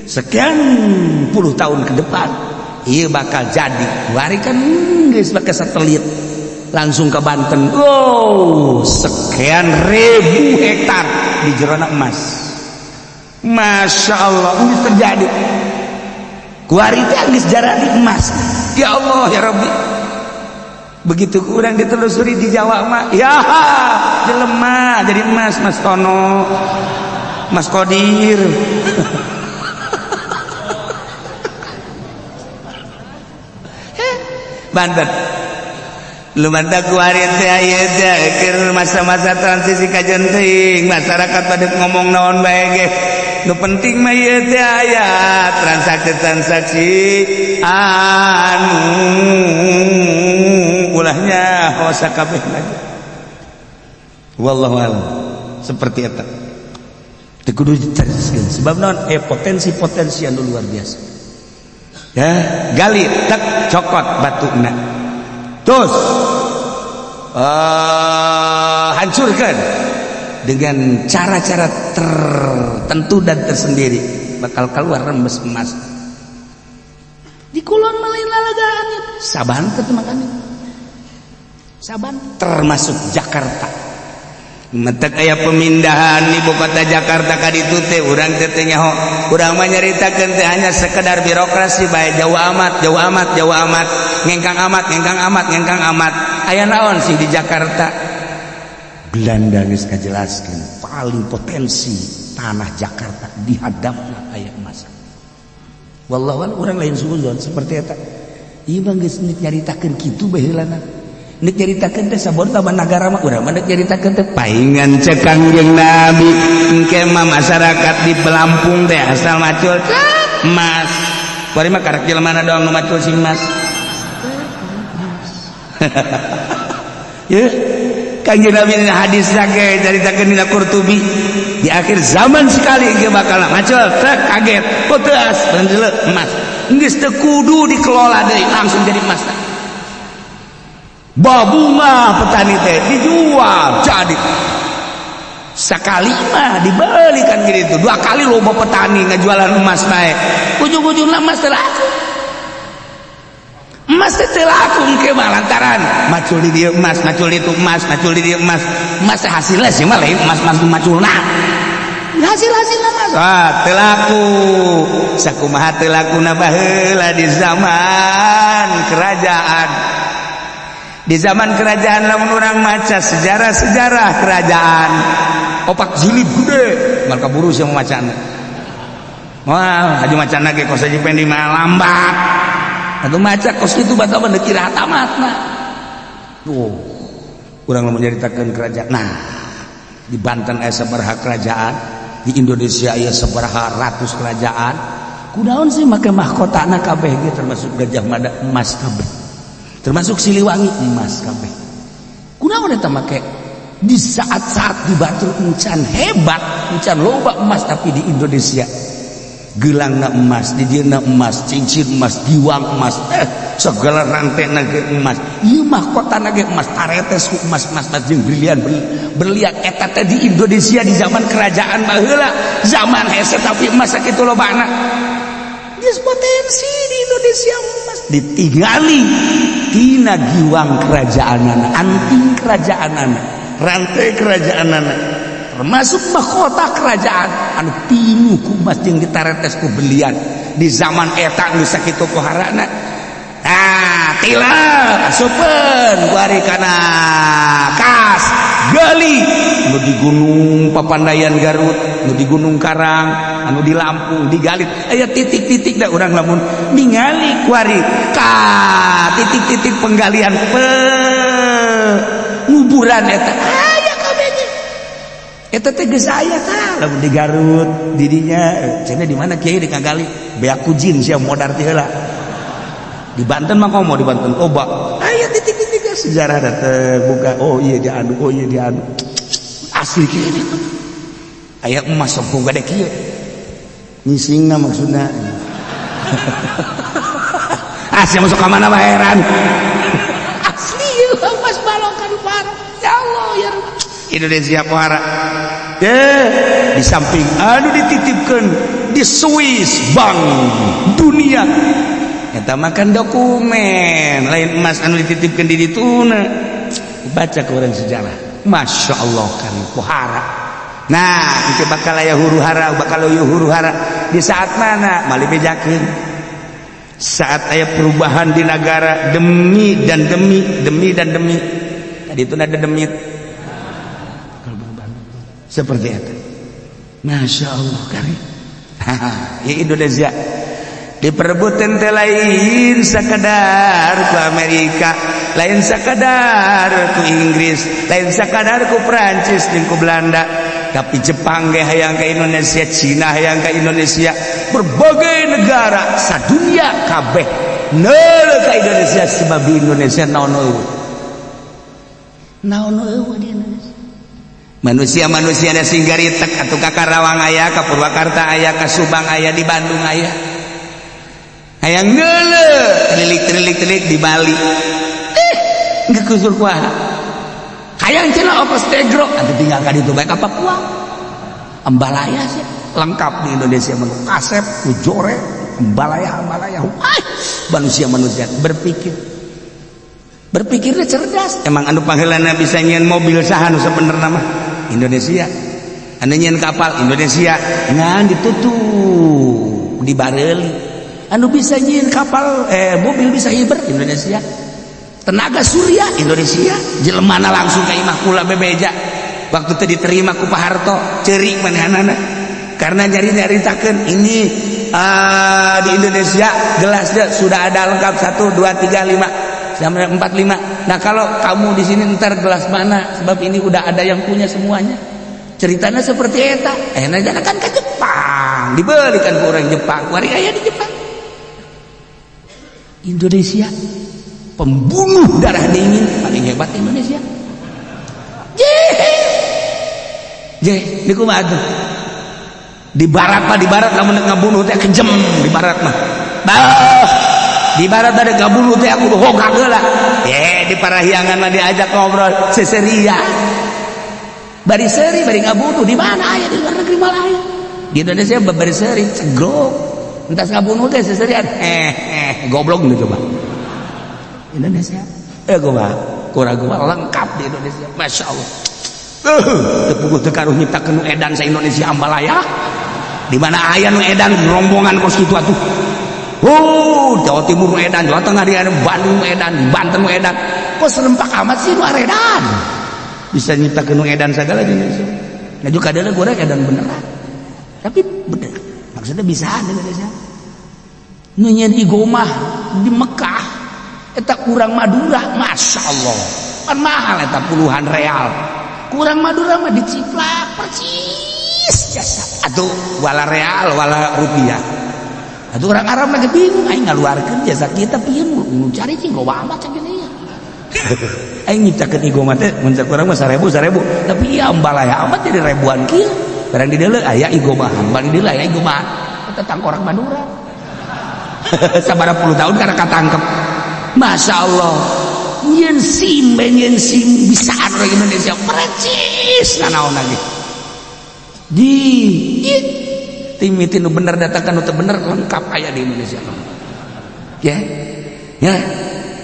Sekian puluh tahun ke depan iya bakal jadi. Wari kan geus pakai satelit langsung ke Banten. Oh, sekian ribu hektar di jerona emas. Masya Allah, ini terjadi. Kuari teh geus jaradi emas. Ya Allah, ya Rabbi. Begitu kurang ditelusuri di Jawa mah, ya jelema jadi emas. Mas Tono, Mas Kodir. Banten lumanta kuari teh aya teh keur masa-masa transisi kajen teuing, masyarakat pada ngomong naon bae ge, nu penting mah ieu teh aya transaksi-transaksi anu ulahnya hosa kabeh lagi. Wallahu a'lam, seperti eta teu kudu dicariskeun sebab naon, potensi-potensi anu luar biasa ya. Gali tek, cokot batuna, terus hancurkan dengan cara-cara tertentu dan tersendiri, bakal keluar rembes emas. Di kulon malain lalagaan saban teh makanya saban, termasuk Jakarta. Mentek aya pemindahan ibu kota Jakarta ka ditu teh, urang teh teu nyaho. Urang mah nyaritakeun teh hanya sekedar birokrasi bae. Jauh amat, jauh amat, jauh amat, ngengkang amat, ngengkang amat, ngengkang amat. Aya naon sih di Jakarta? Belanda geus ngajelaskeun paling potensi tanah Jakarta di hadapna aya emas. Wallahu a'lam, urang lain suuzon seperti eta. Ieu mah geus nyaritakeun kitu baheulana. Nek nyaritakeun teh sabon taman nagara mah, urang mah nek nyaritakeun teh paingan cek Kangjeng Nabi engke mah masyarakat di Pelampung teh asal macul emas. Bari mah karek jelema doang nu macul sing emas. Ya, Kangjeng Nabi dina hadis ge caritakeun dina Qurtubi, di akhir zaman sekali engke bakal macul teh kaget, poteas emas. Geus teu kudu dikelola deui, langsung jadi emas. Babunga petani teh dijual jadi sekali mah dibelikan gitu, dua kali loba petani ngejualan emas bae, ujung-ujungnya emas teu laku. Emas teh teu laku engke mah lantaran macul di dieu emas, macul di itu emas, macul di dieu emas. Emas teh hasilnya sih mah lain emas, emas maculna hasil-hasilna emas, ah teu laku. Sakumaha teu lakuna baheula di zaman kerajaan? Di zaman kerajaan, lamun urang maca sejarah-sejarah kerajaan, opak jilid gede, maka buru sih macana. Wah, haji macana ge kos haji pendi mah lambat atuh maca kos itu batal mah kira tamatna. Tuh urang lamun nyaritakeun kerajaan, nah di Banten aya sabaraha kerajaan, di Indonesia aya sabaraha ratus kerajaan, kunaon sih make mahkotana kabeh ge termasuk Gajah Mada emas kabeh, termasuk Siliwangi emas kabeh? Kunaon eta make di saat-saat di batur encan hebat, encan loba emas, tapi di Indonesia gelangna emas, di dieuna emas, cincin emas, giwang emas, segala rantai ge emas, ieu mahkotana ge emas, taretes ku emas, emas emas jeung brilian berlian. Eta teh di Indonesia di zaman kerajaan baheula, zaman hese tapi emas sakitu lobana. Geus potensi di Indonesia emas ditinggali tina giwang kerajaanana, anting kerajaanana, rantai kerajaanana, termasuk mahkota kerajaan anu pinuh ku emas jeung ditaretes ku belian. Di zaman eta geus sakitu poharana. Ah, tila asupeun kuari kana kas gali nu di Gunung Papandayan Garut, nu di Gunung Karang, anu di Lampung digali, aya titik-titik da. Urang lamun ningali kuari ka titik-titik penggalian penguburan eta aya kabeh. Eta teh geus aya tah lamun di Garut didinya cenah. Di mana kiai di kagali beak ku jin sia modar ti heula. Di Banten mah komo, di Banten loba aya titik-titik sejarah terbuka. Oh iya diadu, oh iya diadu, asli kieu aya emas sombong gede kieu ngisingna maksudna. Ah, sia masuk ka mana mah heran. Asli ieu emas balokan parah. Ya Allah, ya Rabbi. Indonesia pohara. Di samping anu dititipkan di Swiss, Bank Dunia, eta makan dokumen lain emas anu dititipkan di dituna. Baca ke orang sejarah, Masya Allah kan pohara. Nah, itu bakal aya huru hara, bakal aya huru hara di saat mana mali bejakeun saat aya perubahan di negara demi dan demi, demi dan demi. Tadi itu ada demit seperti itu. Masya Allah kari ya, Indonesia diperebutkan teh lain sakadar ku Amerika, lain sakadar ku Inggris, lain sakadar ku Prancis jeung ku Belanda, tapi Jepang ge hayang ke Indonesia, Cina hayang ke Indonesia, berbagai negara sadunia kabeh neuleuh ka Indonesia, sebab di Indonesia naon eueuh, naon eueuh di Indonesia. Manusia-manusia ada sing garitek atuh, ka Karawang aya, ka Purwakarta aya, ka Subang aya, di Bandung aya. Hayang neuleuh, telilik telilik telilik di Bali. Eh, nggak kusur kuah. Hayang cenah ongkos tegro, atuh tinggal ka ditu bae ka Papua. Ambalaya sih lengkap di Indonesia mah. Kasep, ujore, ambalaya, ambalaya. Wah, manusia-manusia berpikir, berpikirnya cerdas. Emang anu panggilanna bisa nyieun mobil saha nu sabenerna mah? Indonesia. Anu nyieun kapal Indonesia, ngan ditutup di bareuli. Anu bisa nyieun kapal, eh, mobil bisa hiber Indonesia. Tenaga surya Indonesia. Jelemana langsung ka imah kula bebeja. Waktu teu diterima ku Pak Harto, ceurik manehanana. Karena nyari-nyaritakeun ini di Indonesia gelasnya sudah ada lengkap 1 2 3 5 sampai 4 5. Nah, kalau kamu di sini ntar gelas mana? Sebab ini udah ada yang punya semuanya. Ceritanya seperti eta. Eh, nah, kan ke Jepang, dibelikan ke orang Jepang. Wari aya di Jepang. Indonesia pembunuh darah dingin paling hebat Indonesia. Je. Je, niku mah atuh. Di barat mah, di barat lamun ngabunuh teh kejem di barat mah. Bah, di barat ada ngabunuh teh aku hoga heula. Eh, di Parahyangan mah diajak ngobrol seseria. Bari seuri bari ngabunuh, di mana aya di luar negeri malah aya. Di Indonesia bari seuri cegrok. Entas ngabunuh teh seserian. Eh, eh, goblok gitu coba. Indonesia. Eh, gua kurang gua lengkap di Indonesia. Masya Allah. Teu puguh teu karuh nyiptakeun nu edan sa Indonesia ambalaya. Di mana aya nu edan rombongan kos kitu atuh. Oh, Jawa Timur nu edan, Jawa Tengah di Bandung nu edan, Banten nu edan. Kok serempak amat sih nu edan? Bisa nyiptakeun nu edan segala di Indonesia. Nah, juga ada goreng edan beneran. Tapi bener, maksudnya bisa di Indonesia. Nu nyieun igomah di Mekah eta kurang Madura, Masya Allah. Kan mahal eta puluhan real. Kurang Madura mah diciplak persis jasa. Atuh wala real wala rupiah. Atuh orang Arab lagi bingung, aing ngaluarkeun jasa kita pieu nu cari cing loba amat cak gini ya. Aing nyiptakeun igomah teh mun cek urang mah 1000 1000, tapi ieu ambalaya amat jadi ribuan kieu. Barang di deuleu aya igomahan, barang di deuleu aya igomahan. Eta tangkorak Madura. Sabaraha puluh tahun karena katangkep. Masya Allah. Nyen SIM, nyen SIM bisaan orang Indonesia percis nanaon lagi. Di timiti nu bener datangkan nu teu bener lengkap aya di Indonesia. Ya. Ya.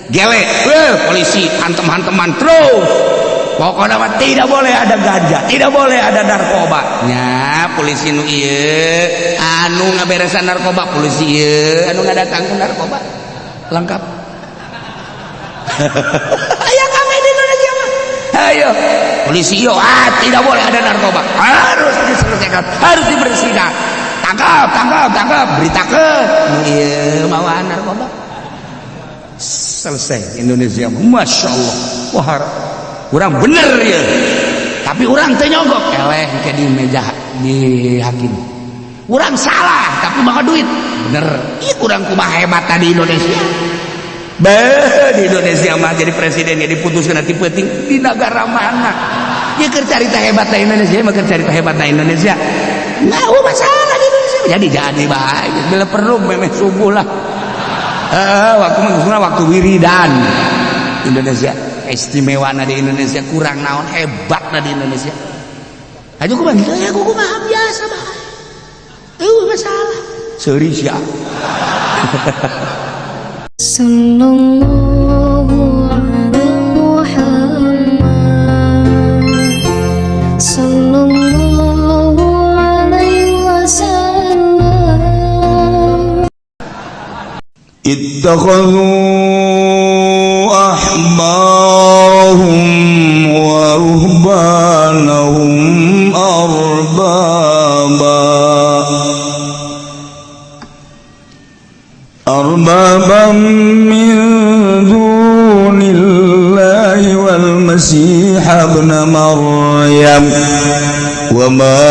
Gele, polisi hantem-hanteman terus. Pokoknya mah tidak boleh ada ganja, tidak boleh ada narkoba. Nya polisi nu ieu anu ngaberesan narkoba, polisi ieu anu ngadatangkeun narkoba. Lengkap. Aya kabeh di Indonesia mah. Ayo, polisi yo, ah, tidak boleh ada narkoba. Harus diselesaikan, harus dibersihkan. Tangkap, tangkap, tangkap, beritakeun. Nu ieu mawaan narkoba. Selesai Indonesia. Masya Allah. Wah, kurang bener ya. Tapi orang teh nyogok eleh ke di meja di hakim. Urang salah tapi mawa duit. Bener. Ih, kurang kumaha hebat tadi Indonesia. Beh, di Indonesia mah jadi presiden ya diputuskan nanti penting di negara mana. Ya keur carita hebat na Indonesia mah, keur carita hebat na Indonesia. Nah, oh masalah di Indonesia. Jadi baik. Bila perlu memeh subuh lah. Waktu mah waktu wiridan. Indonesia istimewa di Indonesia kurang naon hebat di Indonesia. Aja kumaha ya, kumaha biasa bae. Eueuh masalah. Seuri sia. Sallallahu ala Muhammad Sallallahu alaihi wasallam. اتخذوا أحبارهم ورهبانهم أربابا من دون الله والمسيح ابن مريم وما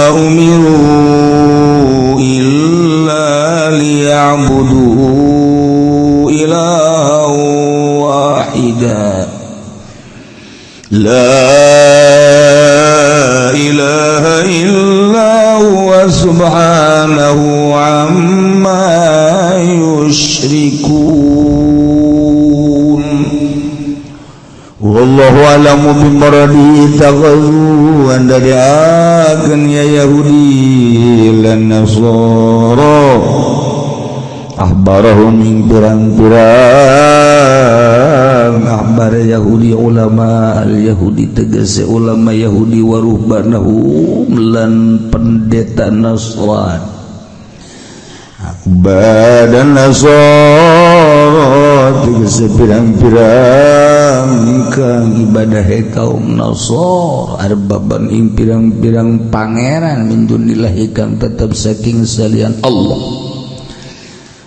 أمروا إلا ليعبدوا إلها واحدا لا إله إلا هو سبحانه عما يشركون. والله أعلم بمراده اتخذوا أن دعاكن ya Yahudi lan Nasara ahbarahum ing pirang-pirang ahbar Yahudi, ulama al Yahudi, tegese ulama Yahudi, waruhbanahum lan pendeta Nasrani, badan Nasara tegese pirang-pirang kang ibadah kaum Nasara, arbaban ing pirang-pirang pangeran, min dunillahi kang tetep saking salian Allah,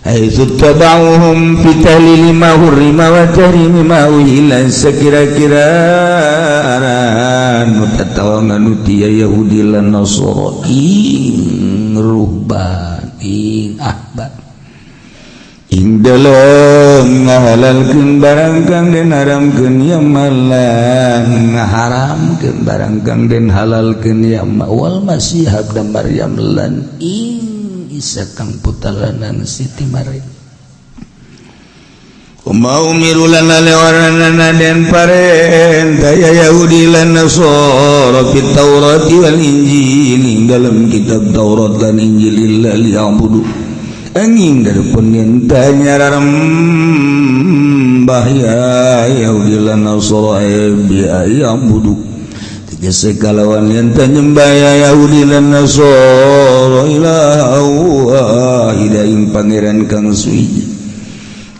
haitsu tabauhum fi tahlili ma hurrima wa tahrimi ma uhilla, sakira-kira aran mutatawangan uti ya Yahudi lan Nasara ing ruhban ing ahbar ing dalem ngahalalkeun barang kang den haramkeun ya malan ngaharamkeun barang kang den halalkeun ya ma, wal Masih ibn Maryam lan ing Isa kang putalanan Siti Maryam. Wa umiru lan lewaranana den parentah ya Yahudi lan Nasara fit Taurat wal Injil ing dalam kitab Taurat lan Injil illa liya'budu angin darupun yen nyararembah ya Yahudi lan Nasara bi ya'budu tegese kalawan yen nyembah ya Yahudi lan Nasara ilaha wahida ing pangeran kang suci,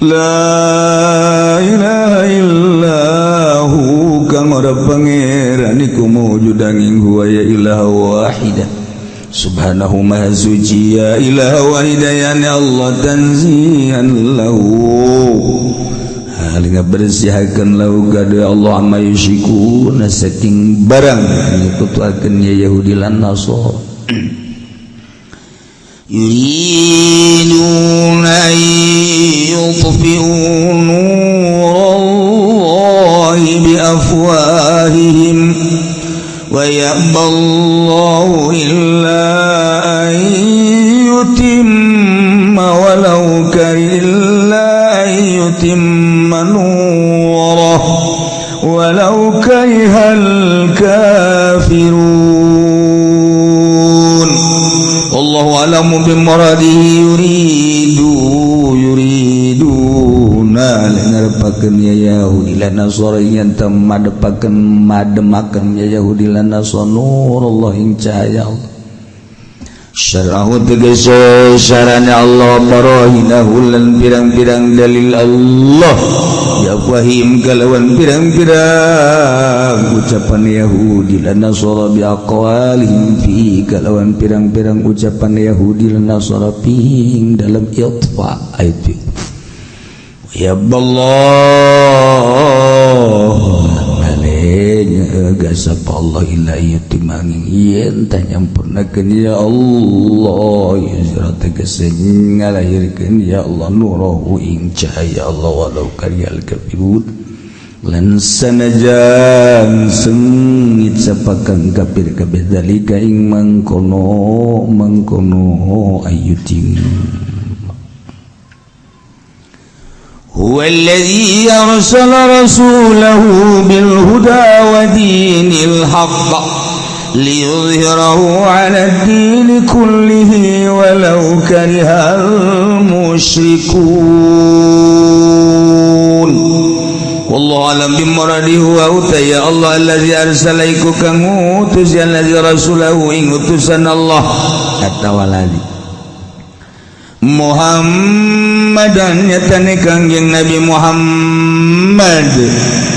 la ilaha illahu kang ora pangeran iku mawjud angin huwa ya ilaha wahida, subhanahu maha suci ya ilaha wahida ya Allah, tanzihan lahu halinga bersihakan lahu gade Allah amma yusyrikuna saking barang nyekutuakeun ya Yahudi lan Nasara. يريدون أن يطفئوا نور الله بأفواههم ويأبى الله إلا أن يتم ولو كره إلا أن يتم نوره ولو كره الكافرون. والله أعلم بمراده يريدون ngarepakeun ya Yahudi lan Nasara yen teu madepakeun mademakeun ya Yahudi lan Nasara nurullah ing cahaya Allah, syar'ahu tegese syarane Allah, barahinahu lan pirang-pirang dalil Allah, ya wahim kalawan pirang-pirang ucapan Yahudi lan Nasara, bi aqwalihim fi kalawan pirang-pirang ucapan Yahudi lan Nasara fi dalam itfa ayat ya Allah malenya gasap Allah illa yutimangin yen tah nyampurnakeun ya Allah ya tegese ngalahirkeun ya Allah nurahu ing cahaya Allah walau karihal kafirun lan sanajan sengit sapakan kafir kabeh dalika ing mangkono mangkono ayutim. هو الذي أرسل رسوله بالهدى ودين الحق Liyudhhirahu 'ala ad-dini kullihi walau karihal musyrikun. Wallahu alam bimuradihi wa utaya Allah allazi arsala iku kang ngutus ya allazi rasulahu ing utusan Allah atawaladi Muhammadan nyatane Kangjeng Nabi Muhammad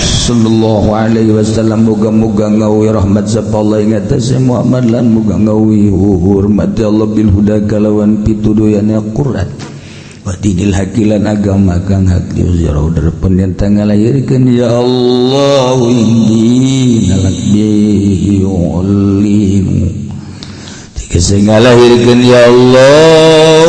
sallallahu alaihi wasallam. Muga-muga ngawi rahmat sapa Allah ing atase Muhammad lan muga ngawi hormat Allah bil huda kalawan pituduhane Quran wa dinil haqilan agama kang hak yuzirau derpen yen ngalahirkeun ya Allah ing dinal yu'linu tegese ngalahirkeun ya Allah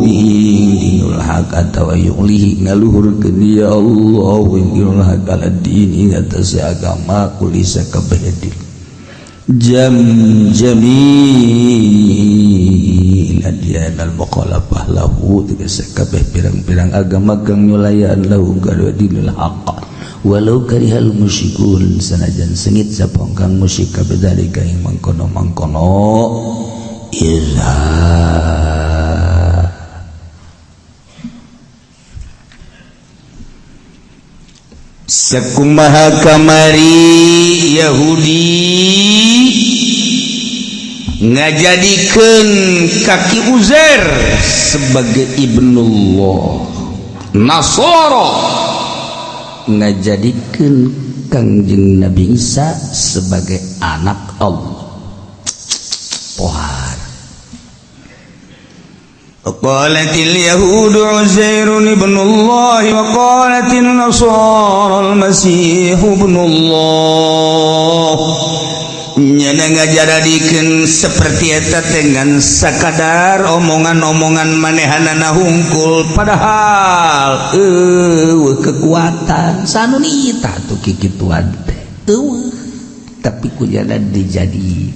ing dinul haq atawa yu'lihi ngaluhurkeun ya Allah ing dinul haq ala din ing atase agama kulisa kabeh din jam jamil adyan al mukhalafah lahu tegese kabeh pirang-pirang agama kang nyulayan lahu kadua dinul haqq walau karihal musyrikun sanajan sengit sapa kang musyrik kabeh dalika ing mangkono-mangkono iza. Sakumaha kamari Yahudi ngajadikeun kaki Uzair sebagai ibnullah, Nasara ngajadikeun Kangjeng Nabi Isa sebagai anak Allah. Pohar. Qalatil yahudu Uzairun ibnullah wa qalatin nasara al-masih ibnullah. Nyana ngajaradikeun seperti eta dengan sakadar omongan-omongan manehanana hungkul padahal eueuh kekuatan sanunita tuh kikituan teh eueuh tapi ku jana dijadi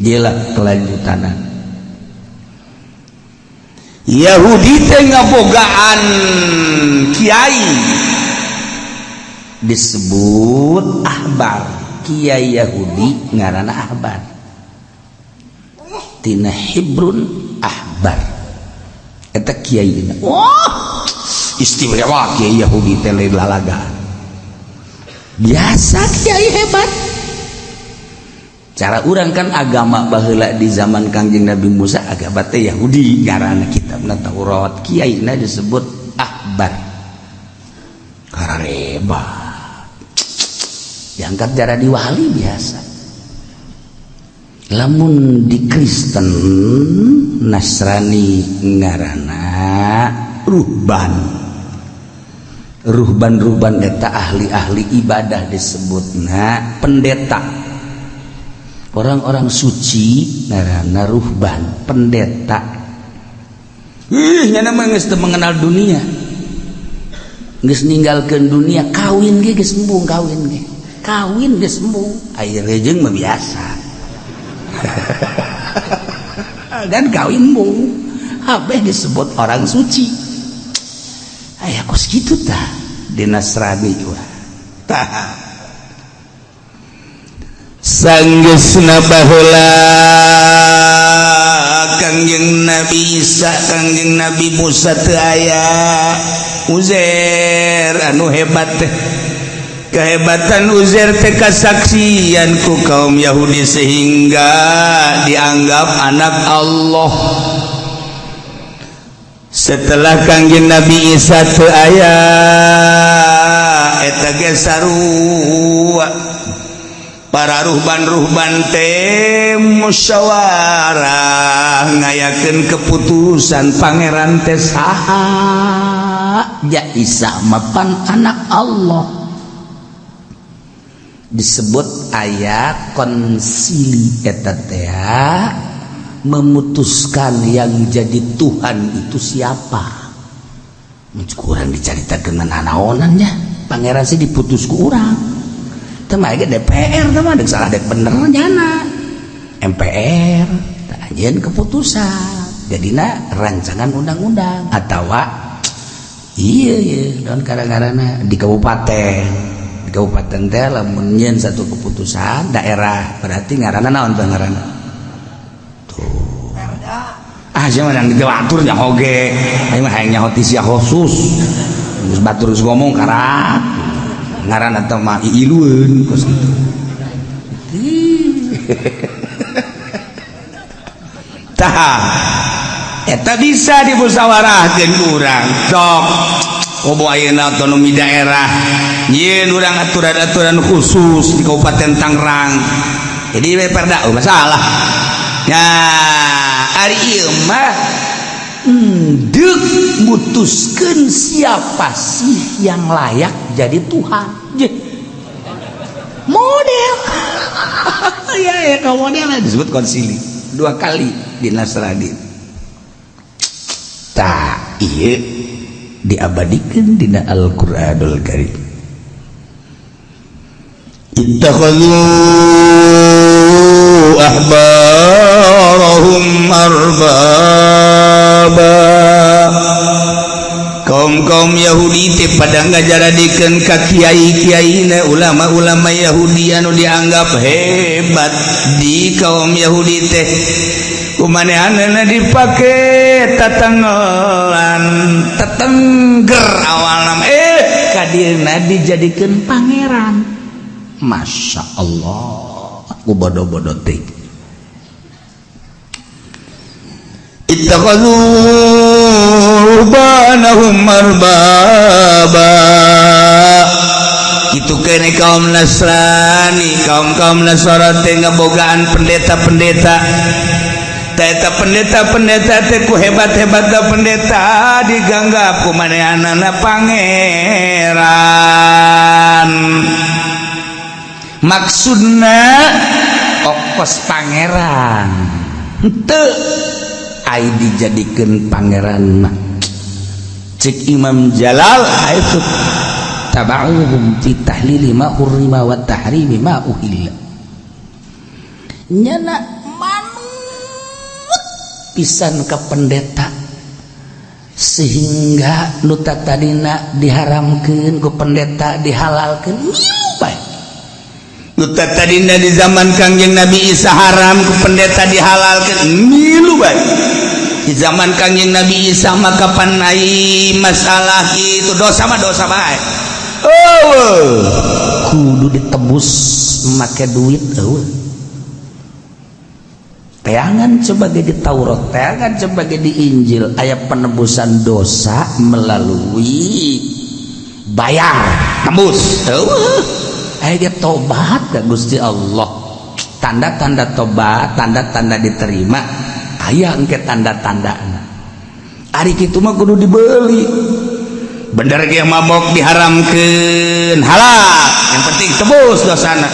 gila kelanjutanan Yahudi teh ngabogaan kiai disebut ahbar. Kiai Yahudi ngaranna ahbar tina Hibrun ahbar eta kiai. Wah istimewa kiai Yahudi teh lain lalaga biasa kiai hebat. Cara urang kan agama baheula di zaman Kangjeng Nabi Musa agama teh Yahudi ngaranna kitabna Taurat kiaina disebut ahbar karareba diangkat darah di wali biasa. Lamun di Kristen Nasrani ngaranna ruhban. Ruhban-ruhban eta ahli-ahli ibadah disebutna pendeta. Orang-orang suci ngaranna ruhban, pendeta. Ih, nyana mah geus teu mengenal dunia. Geus ninggalkeun dunia, kawin ge geus embung kawin ge. Kawin geus embung, aya rejeng mah biasa. Dan kawin embung, habeh disebut orang suci. Aya kos kitu tah di Nasrani wah. Tah. Sanggeusna baheula Kangjeng Nabi Isa, Kangjeng Nabi Musa teu aya Uzair anu hebat teh. Kehebatan Uzair teh kasaksian ku kaum Yahudi sehingga dianggap anak Allah. Setelah Kangjeng Nabi Isa teu aya eta ge sarua para ruhban-ruhban teh musyawarah ngayakeun keputusan pangeran teh saha ja Isa mapan anak Allah. Disebut aya konsili eta teh memutuskan yang jadi Tuhan itu siapa. Kurang dicaritakeun nanaonan nya pangeran sih diputus ku urang teh mah ge DPR teh mah salah dek bener nyana MPR tah anjeun keputusan jadina rancangan undang-undang atawa iya iya dan kadang-kadang di kabupaten Kabupaten teh lamun nyieun satu keputusan daerah berarti ngaranna naon teh ngaranna? Tuh. Ah, sia mah di batur nyaho ge. Aing mah hayang nyaho ti sia khusus. Geus batur geus ngomong karak. Ngaranna teh mah iilueun kos kitu. Tah. Eta bisa dimusyawarahkeun ku urang. Sok komo ayeuna otonomi daerah nyieun urang aturan-aturan khusus di Kabupaten Tangerang. Jadi we perda oh, masalah. Ya, ari ieu mah endek mutuskeun siapa sih yang layak jadi Tuhan. Je. Model. Ya ya kamu model disebut konsili dua kali di Nasrani. Tak iya diabadikan dina Al-Qur'anul Karim. Ittakhadhu ahbarahum arbaba. Kaum-kaum Yahudi teh pada ngajaradikeun ka kiai-kiaina ulama-ulama Yahudi anu dianggap hebat di kaum Yahudi teh kumanehanana dipake tatangelan tetengger awalna kadieuna dijadikeun pangeran. Masya Allah, ku bodoh-bodoh teh. Ittakhadhu ruhbanahum arbaba. Itu kene kaum Nasrani, kaum-kaum Nasara teh ngabogaan pendeta-pendeta. Eta pendeta-pendeta teh ku hebat-hebatna pendeta diganggap ku manehanana pangeran. Maksudna okos pangeran. Henteu ai dijadikeun pangeran mah. Cek Imam Jalal itu tabauhum fi tahlili ma hurrima wa tahrimi ma uhilla. Nyana manut pisan ka pendeta sehingga nu tadina diharamkeun ku pendeta dihalalkeun milu bae. Nu tadina di zaman Kangjeng Nabi Isa haram ku pendeta dihalalkeun milu bae. Di zaman Kangjeng Nabi Isa maka panai masalah itu dosa mah dosa bae. Oh, kudu ditebus make duit eueuh. Teangan sebagai di Taurat, teangan sebagai di Injil aya penebusan dosa melalui bayar, tebus. Eueuh. Aya ge tobat ka Gusti Allah. Tanda-tanda tobat, tanda-tanda diterima, aya engke tanda-tandana. Ari kitu mah kudu dibeli. Bener ge mabok diharamkeun, halal. Yang penting tebus dosana.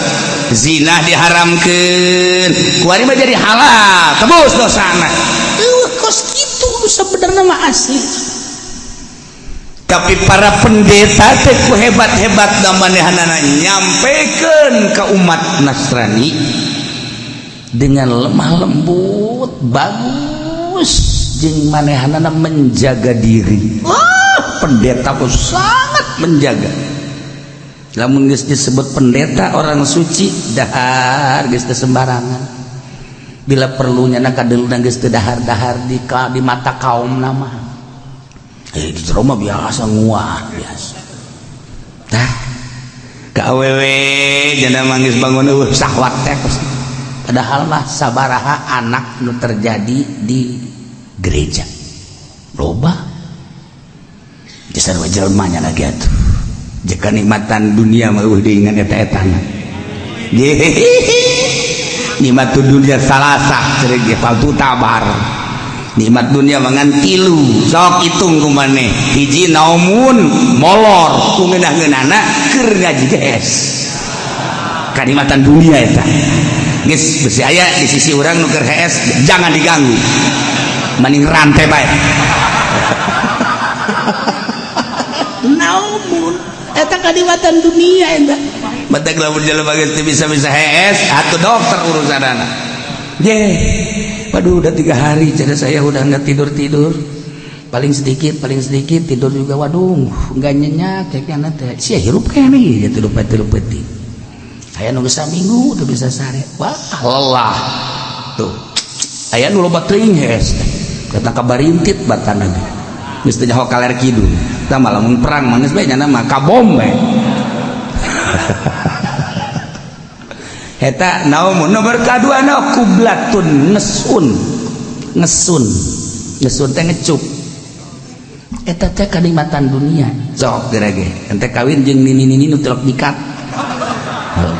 Zina diharamkeun, kuari mah jadi halal, tebus dosana. Eueuh kos kitu nu sabenerna mah asli. Tapi para pendeta teh ku hebat-hebat manehanana nyampekeun ka umat Nasrani dengan lemah lembut, bagus jeung manehanana menjaga diri. Wah, pendeta pun sangat menjaga. Lamun geus disebut pendeta orang suci, dahar geus teu sembarangan. Bila perlunya na kadeulna geus teu dahar-dahar di mata kaum nama. Di jero mah biasa nguah biasa. Tah ka awewe janda manggis bangun eueuh sahwat teh. Padahal mah sabaraha anak nu terjadi di gereja. Loba. Geus sarua jelema nya lagi atuh. Jika nikmatan dunia mah eueuh diingat eta-etana. Nikmat dunia salasah cerik ge faltu tabar. Nikmat dunia mangan tilu sok hitung ku maneh. Hiji naumun molor ku ngeunah-ngeunahna keur ngaji geus. Kanikmatan dunia eta. Geus besi aya di sisi urang nu keur hees jangan diganggu. Mending rantai bae. Naumun eta kanikmatan dunia eta. Batak lamun jelema geus teu bisa-bisa hees atuh dokter urusanana. Ye. Waduh udah 3 hari jadi saya udah nggak tidur-tidur. Paling sedikit tidur juga waduh nggak nyenyak kayaknya teh sia hirup keneh ya tilu tilu peuting. Aya nu geus saminggu teu bisa sare. Wah, lelah. Tuh. Aya nu loba teuing hees. Datang ka barintit batana ge. Geus teu nyaho kaler kidul. Tah mah lamun perang mah geus bae nyana mah kabom bae. Eta naumun nomor kadua na kublatun ngesun. Ngesun. Ngesun teh ngecup. Eta teh kanikmatan dunia. Sok geura ge. Ente kawin jeung nini-nini nu telok nyikat.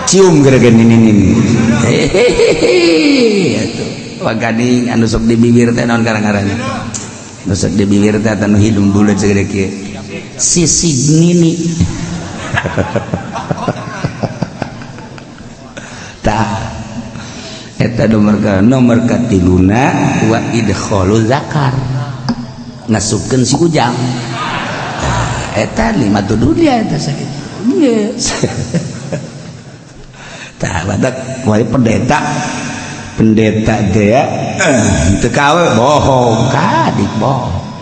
Cium geura ge nini-nini. Hehehe atuh. Waganing anu sok di bibir teh naon karang-karangna. Nu sok di bibir teh anu hidung buleut sagede kieu. Sisig nini. Tah eta nomor katiluna wa idkhalu zakar ngasupkeun si ujang. Eta lima tu dunia eta sakitu. Geus. Tah badak wae pendeta pendeta teh teu kawe bohong kadik bohong.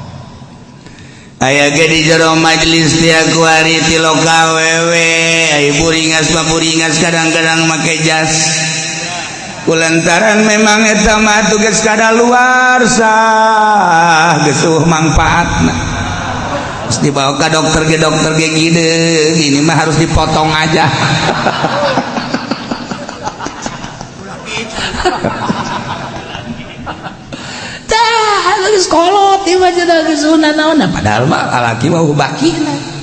Aya ge di jero majelis teh kuari ti loka wewe ai buringas mah buringas kadang-kadang make jas. Kulantaran memang eta mah tugas kadaluarsa geus eueuh mangpaatna. Geus dibawa ka dokter ge gideung ini mah harus dipotong aja. Tah geus kolot ieu mah cenah geus naon padahal mah lalaki mah bakina.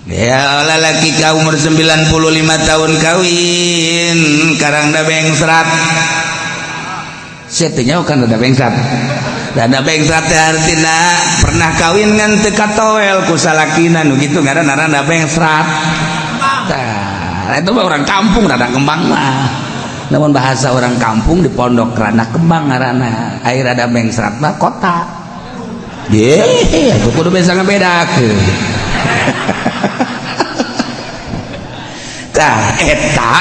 Ya lalaki ka umur 95 tahun kawin karang da bengsrat. Sia teh nyaho kan da bengsrat. Da bengsrat teh artina pernah kawin ngan teu katoel ku salakina nu kitu ngaranna rada bengsrat. Tah itu mah orang kampung rada kembang mah. Namun bahasa orang kampung di pondok rada kembang ngaranna. Air rada bengsrat mah kota. Ye, atuh kudu bisa ngabedakeun. Tah eta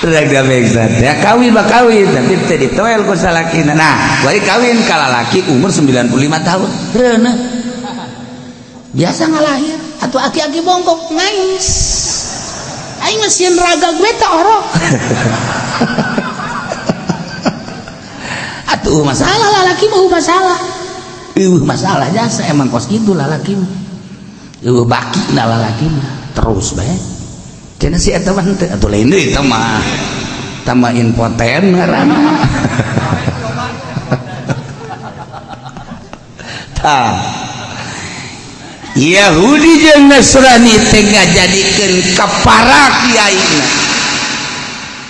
rada bengsrat ya kawin mah kawin tapi teu ditoel ku salakina. Nah, bari kawin ka lalaki umur 95 tahun. Reuneuh. Biasa ngalahir atuh aki-aki bongkok ngais. Aing mah sieun raga gue teh orok. Atuh masalah lalaki mah masalah. Eueuh masalah jasa emang kos kitu lalaki mah. Eueuh bakina lalaki mah terus bae. Cenah si eta mah henteu atuh lain deui eta mah. Tambah impoten ngaranna. Tah Yahudi jeung Nasrani teh ngajadikeun ka para kiaina.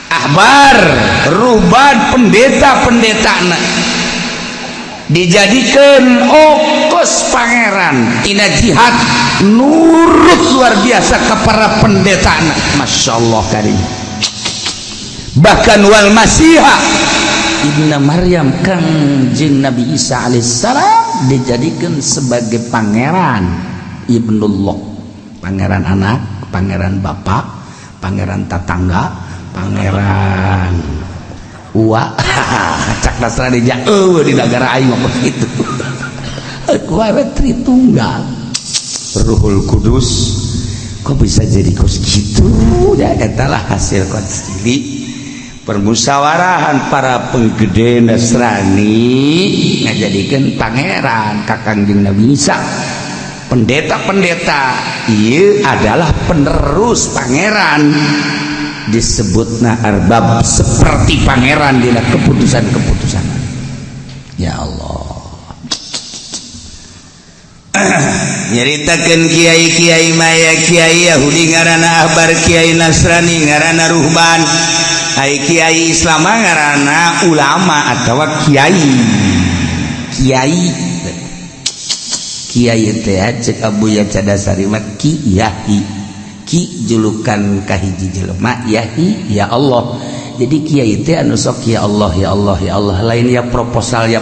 Ahbar, ruhban, pendeta-pendetana dijadikeun okos pangeran tina jihad nurut luar biasa ka para pendetana. Masya Allah karim. Bahkan wal Masiha Ibnu Maryam kang jeung Nabi Isa alaihissalam dijadikan sebagai pangeran Ibnullah, pangeran anak, pangeran bapak, pangeran tetangga, pangeran uwa. Cak Nasrani ja eueuh di negara aing mah kitu. Kuwe Tritunggal Ruhul Kudus kok bisa jadi kos gitu ya eta lah hasil konsili permusyawarahan para penggede Nasrani ngajadikeun pangeran ka Kangjeng Nabi Isa. Pendeta-pendeta ieu adalah penerus pangeran disebutna arbab seperti pangeran dina keputusan-keputusan. Ya Allah. Nyaritakeun kiai-kiai maya kiai Yahudi ngaranna ahbar, kiai Nasrani ngaranna ruhban, ai kiai Islam ngaranna ulama atawa kiai. Kiai kiai teh cek Abuya Cadasari mah ki yahi. Ki julukan kahiji jelema yahi ya Allah. Jadi kiai teh anu sok ya Allah ya Allah ya Allah lain ya proposal lain.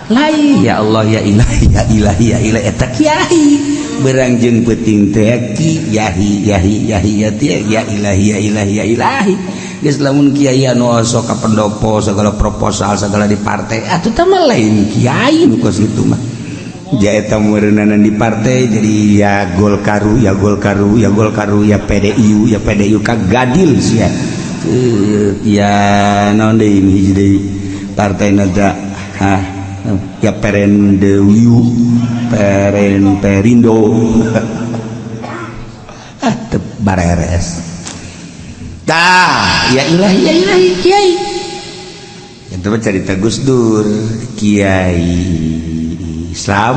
Lain ya Allah ya ilahi ya ilahi ya ilahi eta kiai. Berang jeung peuting teh ki yahi yahi yahi ya teh ya ilahi ya ilahi ya ilahi. Geus lamun kiai anu osok ka pendopo segala proposal segala di partai atuh tah mah lain kiai nu kos kitu mah. Jaeta meureunana di partai jadi ya Golkaru ya Golkaru ya Golkaru ya PDIU ya PDIU ka gadil sia. Ya naon deui hiji deui partai na hah ya Perendewiu Peren Perindo ah teu bareres tah ya ilahi kiai itu mah carita Gus Dur kiai Islam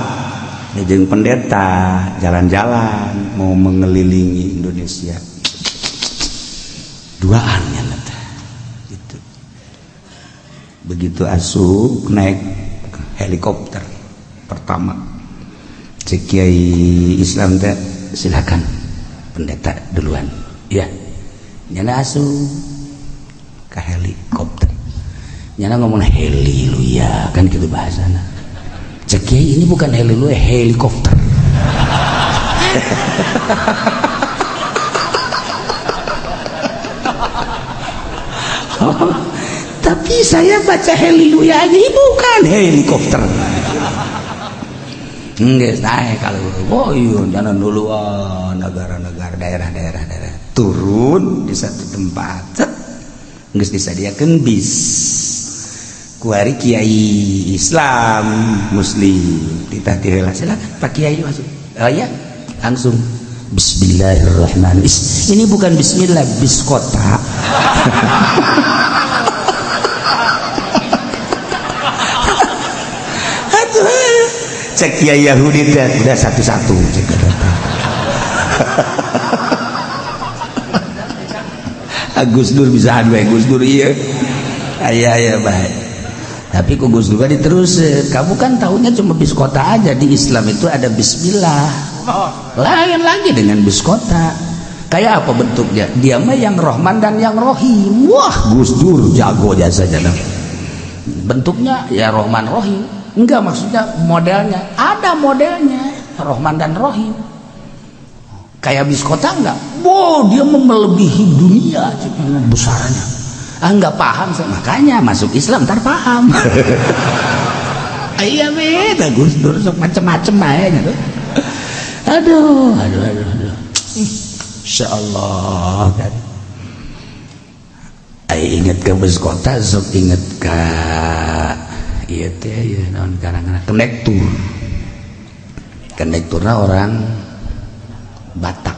jeung pendeta jalan-jalan mau mengelilingi Indonesia duaan nya teh gitu. Begitu asup naik helikopter pertama cek kiai Islam teh silakan pendeta duluan ya nyana asup ke helikopter nyana ngomong heliluya kan gitu bahasana cek kiai ini bukan heliluya helikopter. Oh, tapi saya baca heliluya aja bukan helikopter. Enggak naik kalau oh iya jangan dulu negara-negara daerah-daerah daerah turun di satu tempat geus disadiakeun bis kuari kiai Islam muslim ditah diheula silakan Pak Kiai masuk. Oh ya langsung bismillahirrahmanirrahim. Ini bukan bismillah bis kota. Cek kiai Yahudi teh udah satu-satu cek kata. Gus Dur bisa bae Gus Dur ieu. Aya aya bae. Tapi ku Gus Dur diterusin, kamu kan tahunya cuma bis kota aja, di Islam itu ada bismillah. Lain lagi dengan bis kota. Kayak apa bentuknya? Dia mah yang Rohman dan yang Rohim. Wah, Gus Dur jago jasa jana. Bentuknya ya Rohman Rohim. Enggak, maksudnya modelnya. Ada modelnya Rohman dan Rohim. Kayak bis kota enggak? Wow, dia melebihi dunia besarnya. Ah, enggak paham saya. Makanya masuk Islam ntar paham. Iya beda Gus Dur sok macem-macem aja gitu. Aduh, aduh, aduh, aduh. Insyaallah kan. Ai inget ke bus kota sok inget ka ieu teh ieu naon karang-karang konektur. Konekturna orang Batak.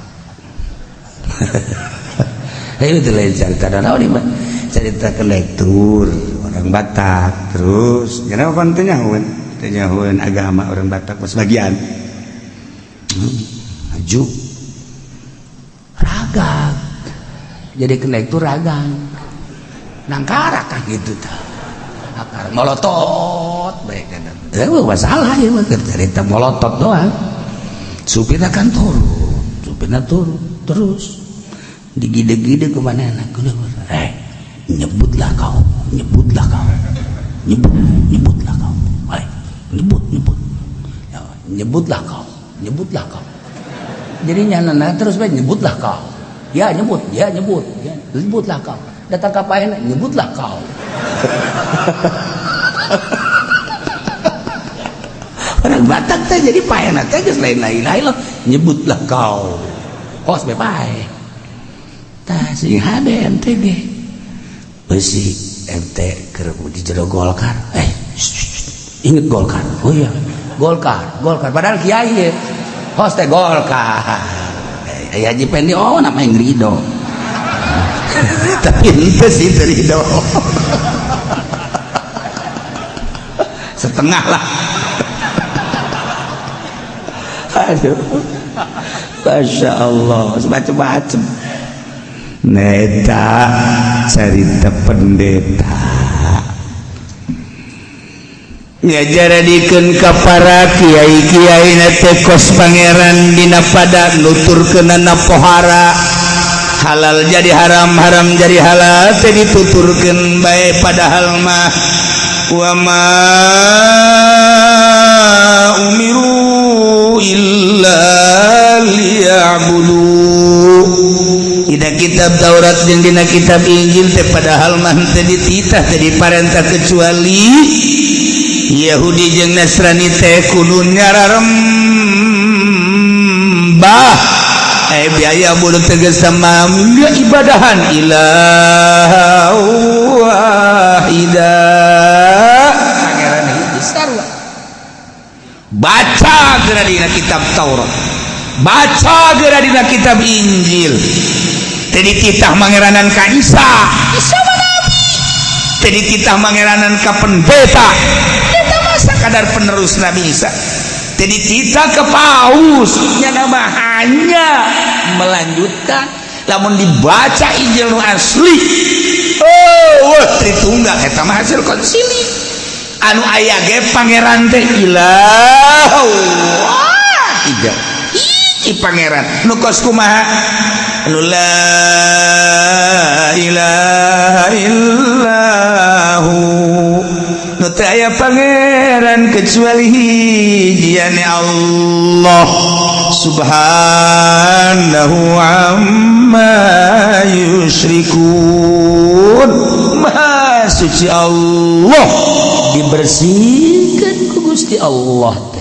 Itu lain cerita naon ieu mah. Cerita konektur orang Batak terus kenapa pan teu nyahoeun? Teu nyahoeun agama orang Batak sebagian. Maju ragag. Jadi konektur ragang. Nangkara kan gitu tah. Akar molotot bae kan. Masalah ieu mah cerita molotot doang. Supirna kan turun, supirna turun terus digide-gide ke mana anak nyebutlah kau, nyebutlah kau, nyebut, nyebutlah kau, nyebut, nyebut, ya, nyebutlah kau, nyebutlah kau. Jadi nyana terus bae nyebutlah kau, ya nyebut, ya nyebut, ya nyebutlah kau. Datang ka paehna nyebutlah kau. Orang Batak teh jadi paehna teh geus lain lain lah, nyebutlah kau. Kos be paeh. Tah sing hade MTG. Beusi MT keur di jero Golkar. Inget Golkar. Oh iya, Golkar, Golkar. Padahal kiai ye. Hos teh Golkar. Haji Pendi oh namanya Ridho. Tapi ente sih Ridho. Setengah lah. Aduh. Masya Allah, macem-macem. Neta cerita pendeta ngajaradikeun ka para kiai-kiai na teh kos pangeran dina pada nuturkeunana pohara halal jadi haram, haram jadi halal teh dituturkeun bae padahal mah wa ma umiru illa liya'budu. Ida kitab Taurat jeung dina kitab Injil teh padahal mah teu dititah, teu diparentah kecuali Yahudi jeung Nasrani teh kudu nyararembah biaya bunuh tegas sama ibadahan ilah wahida pangeran hiji sarua. Baca geura dina kitab Taurat, baca geura dina kitab Injil, teu dititah mangeranan ka Isa, Isa mah nabi, teu dititah mangeranan ka pendeta, eta mah sakadar penerus Nabi Isa, teu dititah ke paus, nya mah hanya melanjutkan. Lamun dibaca Injil nu asli, oh wah, Tritunggal eta mah hasil konsili, anu aya ge pangeran teh ilah wahida, hiji pangeran nu kos kumaha, anu la ilaha illahu, nu teu aya pangeran kecuali hiji, yani Allah, subhanahu amma yusyrikun, maha suci Allah, dibersihkan ku Gusti Allah teh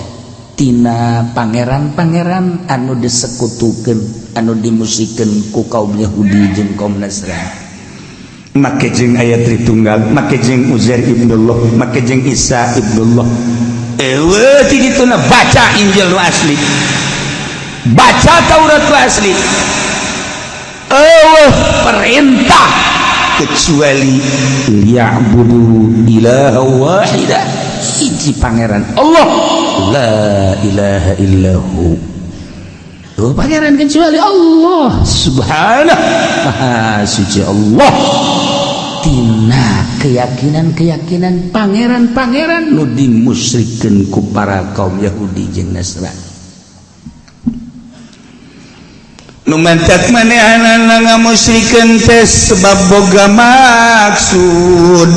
tina pangeran-pangeran anu disekutukeun, anu dimusikeun ku kaum Yahudi jeung kaum Nasrani, make jeung aya Tritunggal, make jeung Uzair ibnullah, make jeung Isa ibnullah. Eueuh ti dituna. Baca Injil nu asli, baca Taurat nu asli, eueuh perintah kecuali liya'budu ilaha wahida, hiji pangeran Allah, la ilaha illahu. Oh, pangeran kecuali Allah, subhanah, maha suci Allah tina keyakinan-keyakinan pangeran-pangeran nu dimusyrikeun ku para kaum Yahudi jeung Nasrani. Nu mantak manehanana ngamusyrikeun teh sebab boga maksud,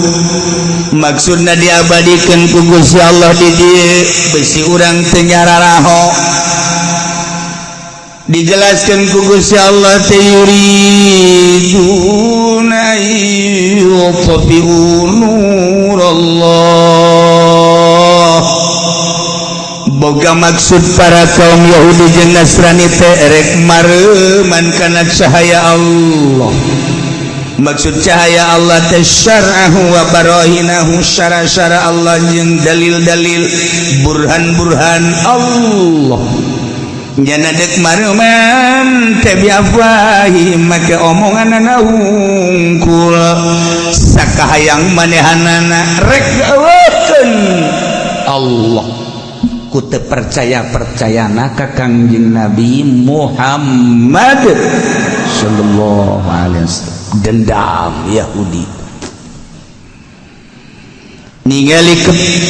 maksudna diabadikeun ku Gusti Allah di dieu bisi urang teu nyararaho. Dijelaskan ku Gusti Allah teh yuriduna yutfi'u nurallah, boga maksud para kaum Yahudi jeung Nasrani teh erek mareuman kana cahaya Allah. Maksud cahaya Allah teh syar'ahu wa barahinahu, syara-syara Allah jeung dalil-dalil, burhan-burhan Allah. Jana dek mareuman teh biafwahi, make omonganana hungkul, sakahayang manehanana rek eueukeun Allah ku teu percaya-percayana ka Kangjeng Nabi Muhammad sallallahu alaihi wasallam. Dendam Yahudi ningali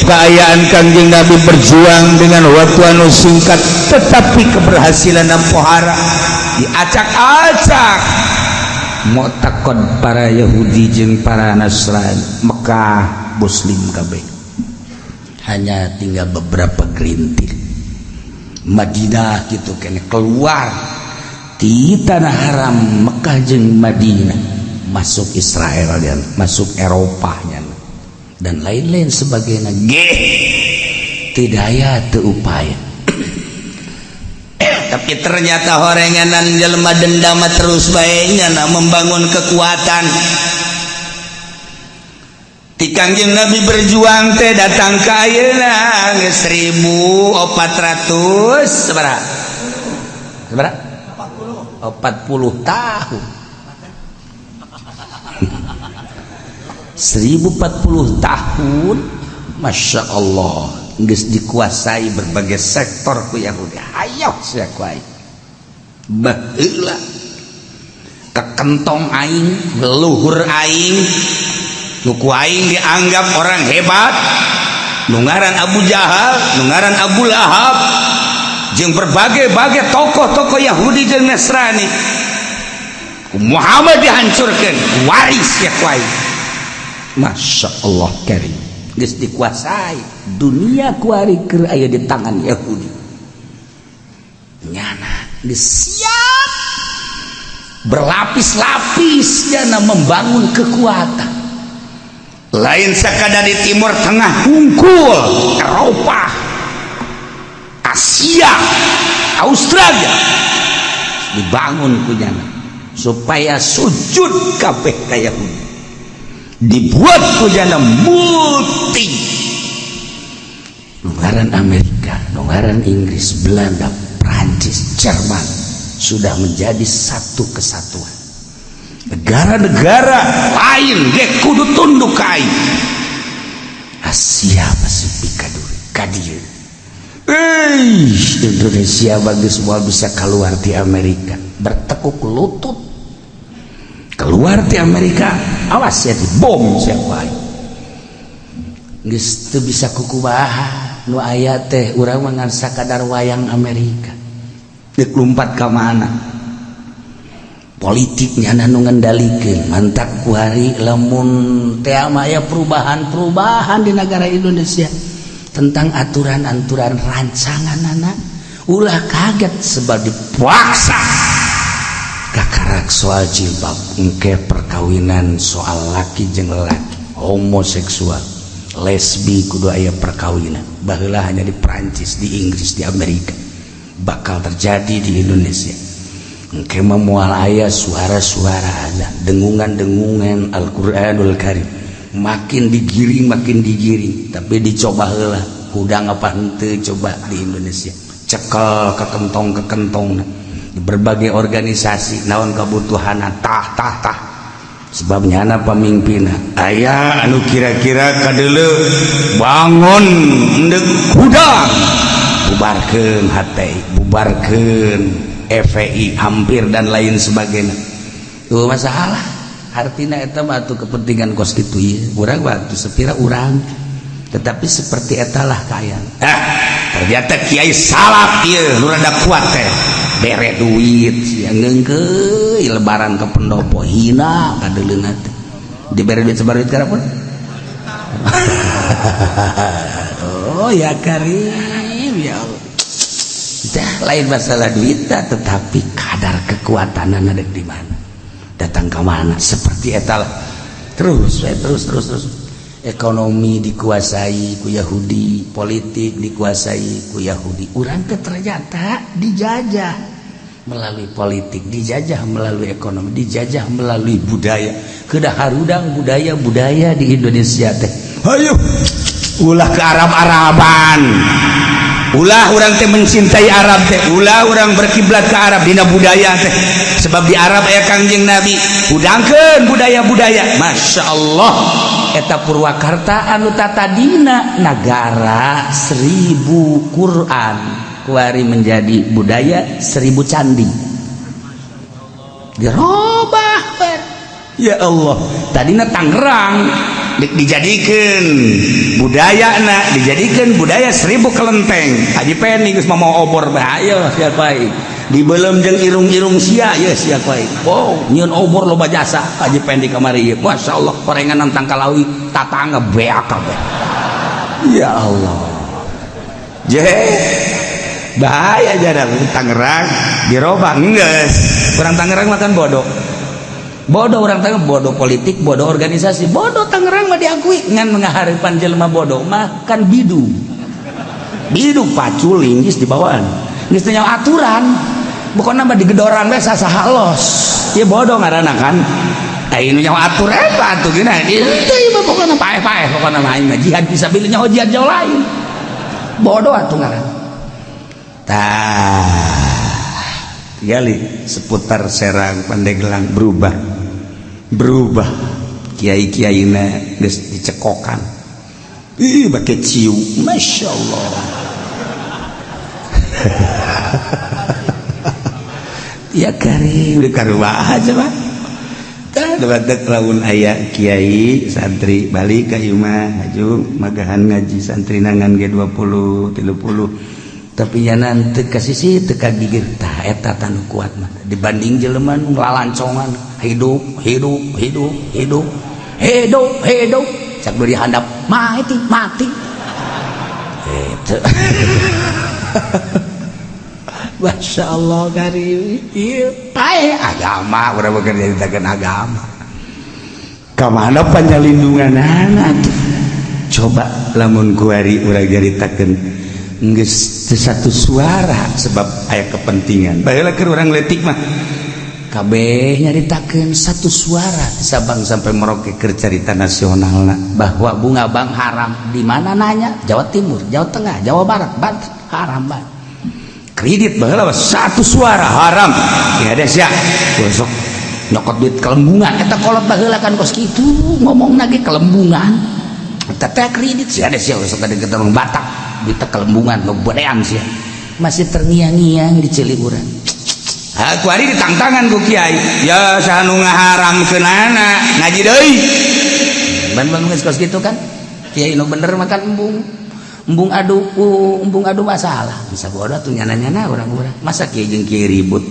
keayaan Kangjeng Nabi berjuang dengan waktu anu singkat tetapi keberhasilan pohara diacak-acak mu'taqad para Yahudi jeung para Nasrani. Mekah Muslim kabeh, hanya tinggal beberapa gelintir. Madinah gitu kene keluar di tanah haram Mekah jeung Madinah, masuk Israel dan masuk Eropahnya dan lain-lain sebagainya. Ge tidak aya teu upaya, tapi ternyata horenganan jelema dendam terus bae nya membangun kekuatan. Ti Kangjeng Nabi berjuang teh datang ke ayeuna geus 1400 sabaraha? Sabaraha? 40 tahun. 1040 tahun, Masya Allah, geus dikuasai berbagai sektor ku Yahudi. Hayoh sia ku aing. Baheula kekentong aing, leluhur aing, nu ku aing dianggap orang hebat, nu ngaran Abu Jahal, nu ngaran Abu Lahab, jeung berbagai-bagai tokoh-tokoh Yahudi jeung Nasrani. Ku Muhammad dihancurkan, waris ya ku aing. Masya Allah karim, geus dikuasai dunia kuari keur aya di tangan Yahudi. Nyana geus siap. Berlapis-lapis jana membangun kekuatan. Lain sekadar di Timur Tengah hungkul, Eropa, Asia, Australia dibangun ku nyana supaya sujud kabeh ka Yahudi. Dibuat ku nyana multi nu ngaran Amerika, nu ngaran Inggris, Belanda, Prancis, Jerman sudah menjadi satu kesatuan. Negara-negara lain ge kudu tunduk ka aing. Asia Pasifik kaduri kadieu. Indonesia bagus semua bisa keluar di Amerika, bertekuk lutut keluar di Amerika, awas ya dibom siapa. Geus teu bisa kukubaha nu aya teh, urang mah ngan sakadar wayang Amerika. Deuk lumpat ka mana? Politiknya nu ngendalikeun. Mantak kuari lamun teh aya perubahan-perubahan di negara Indonesia tentang aturan-aturan rancangan anak, ulah kaget, sebab dipaksa. Kakarak soal jilbab, engke perkawinan soal laki jeung lelaki, homoseksual, lesbi, kudu aya perkawinan. Baheula hanya di Prancis, di Inggris, di Amerika, bakal terjadi di Indonesia. Engke mah moal aya suara-suara ada dengungan-dengungan Al-Qur'anul Karim. Makin digiring, makin digiring, tapi dicoba heula hudang apa henteu. Coba di Indonesia cekel ke kentong, ke kentong di berbagai organisasi, naon kebutuhan, tah tah tah. Sebabnya anak pemimpin aya anu kira-kira kadele bangun endek hudang, bubarkeun HTI, bubarkeun FPI hampir, dan lain sebagainya. Tuh masalah artinya eta mah atuh kepentingan kos kitu ieu urang waktu sepira urang, tetapi seperti etalah kaya. Ah, ternyata kiai salaf ieu nu rada kuat teh bere duit sia, ngeungkeuy lebaran ke pendopo, hina kadeuleuna teh dibere duit, sebar duit pun. Oh ya karim, ya Allah. Dah, lain masalah duit, tetapi kadar kekuatan ada di mana, datang ke mana, seperti etalah terus terus terus terus. Ekonomi dikuasai ku Yahudi, politik dikuasai ku Yahudi. Urang teh ternyata dijajah melalui politik, dijajah melalui ekonomi, dijajah melalui budaya. Kedah harudang budaya-budaya di Indonesia teh. Ayo ulah ke Arab-Araban, ulah urang teh mencintai Arab teh, ulah urang berkiblat ke Arab dina budaya teh, sebab di Arab aya Kangjeng Nabi. Hudangkeun budaya-budaya. Masya Allah, eta Purwakarta anu tatadina nagara 1000 Quran, kuari menjadi budaya 1000 candi, dirobah. Ya Allah, tadina Tangerang dijadikan budaya na, dijadikan budaya 1000 kelenteng. Haji Peni geus mau obor, bahaya siapa dibelum jeung irung-irung sia ya siapa. Wow, nyieun obor loba jasa Haji Pendi kamari ieu. Masya Allah, korengan tangkalawi tatangga beak kabeh. Ya Allah, je bahaya jarang Tangerang dirobah geus. Urang Tangerang makan bodoh bodoh, orang Tangerang bodoh politik, bodoh organisasi, bodoh. Tangerang mah diakui ngan mengaharipan jelema bodoh mah kan bidu bidu pacul linggis di bawaan geus teu aturan, bukan nambah digedoran we sasaha los ya bodoh ngaranna kan. Aing nu nyaho atur eta atuh geuna ieu mah, pokona paeh-paeh, pokona mah aing mah jihad fisabilillah, nyaho jihad jauh lain, bodoh atuh ngaranna. Tah gali seputar Serang, Pandeglang berubah berubah, kiai-kiaina geus dicekokan, ih, bake ciu. Masya Allah ya karim, di karubah aja mah. Tah batek lamun aya kiai santri balik ka imah haju magahan ngaji, santri nangan ge 20 30, tapi nya teu ka sisi, teu ka gigir. Tah eta tanu kuat mah dibanding jelema nu lalancongan, hidup hidup hidup hidup hidup hidup, cak di handap mati mati. Eta. Masya Allah kari ieu pae agama urang bekerja nyaritakeun agama. Kamana panyalindunganana? Coba lamun kuari urang nyaritakeun geus teu satu suara sebab aya kepentingan. Baheula keur urang leutik mah kabeh nyaritakeun satu suara di Sabang sampai Merauke keur carita nasionalna bahwa bunga bank haram. Di mana nanya? Jawa Timur, Jawa Tengah, Jawa Barat, Banten haram banget. Kredit baheula satu suara haram. Ya ada sia. Besok nyokot duit kelembungan eta kolot baheula kan kos kitu ngomongna ge kelembungan. Eta teh kredit sia ada sia besok ada ketemu Batak duit kelembungan ngebedean sia. Masih terngiang-ngiang di ceuli urang. Aku hari ditangtangan ku kiai. Ya saha nu ngaharamkeunana ngaji deui. Ban-ban geus kos kitu kan. Kiai nu bener makan embung. Embung adu embung adu masalah. Bisa bodoh tuh nyana-nyana urang-urang. Masa kiai jeung kiai ribut.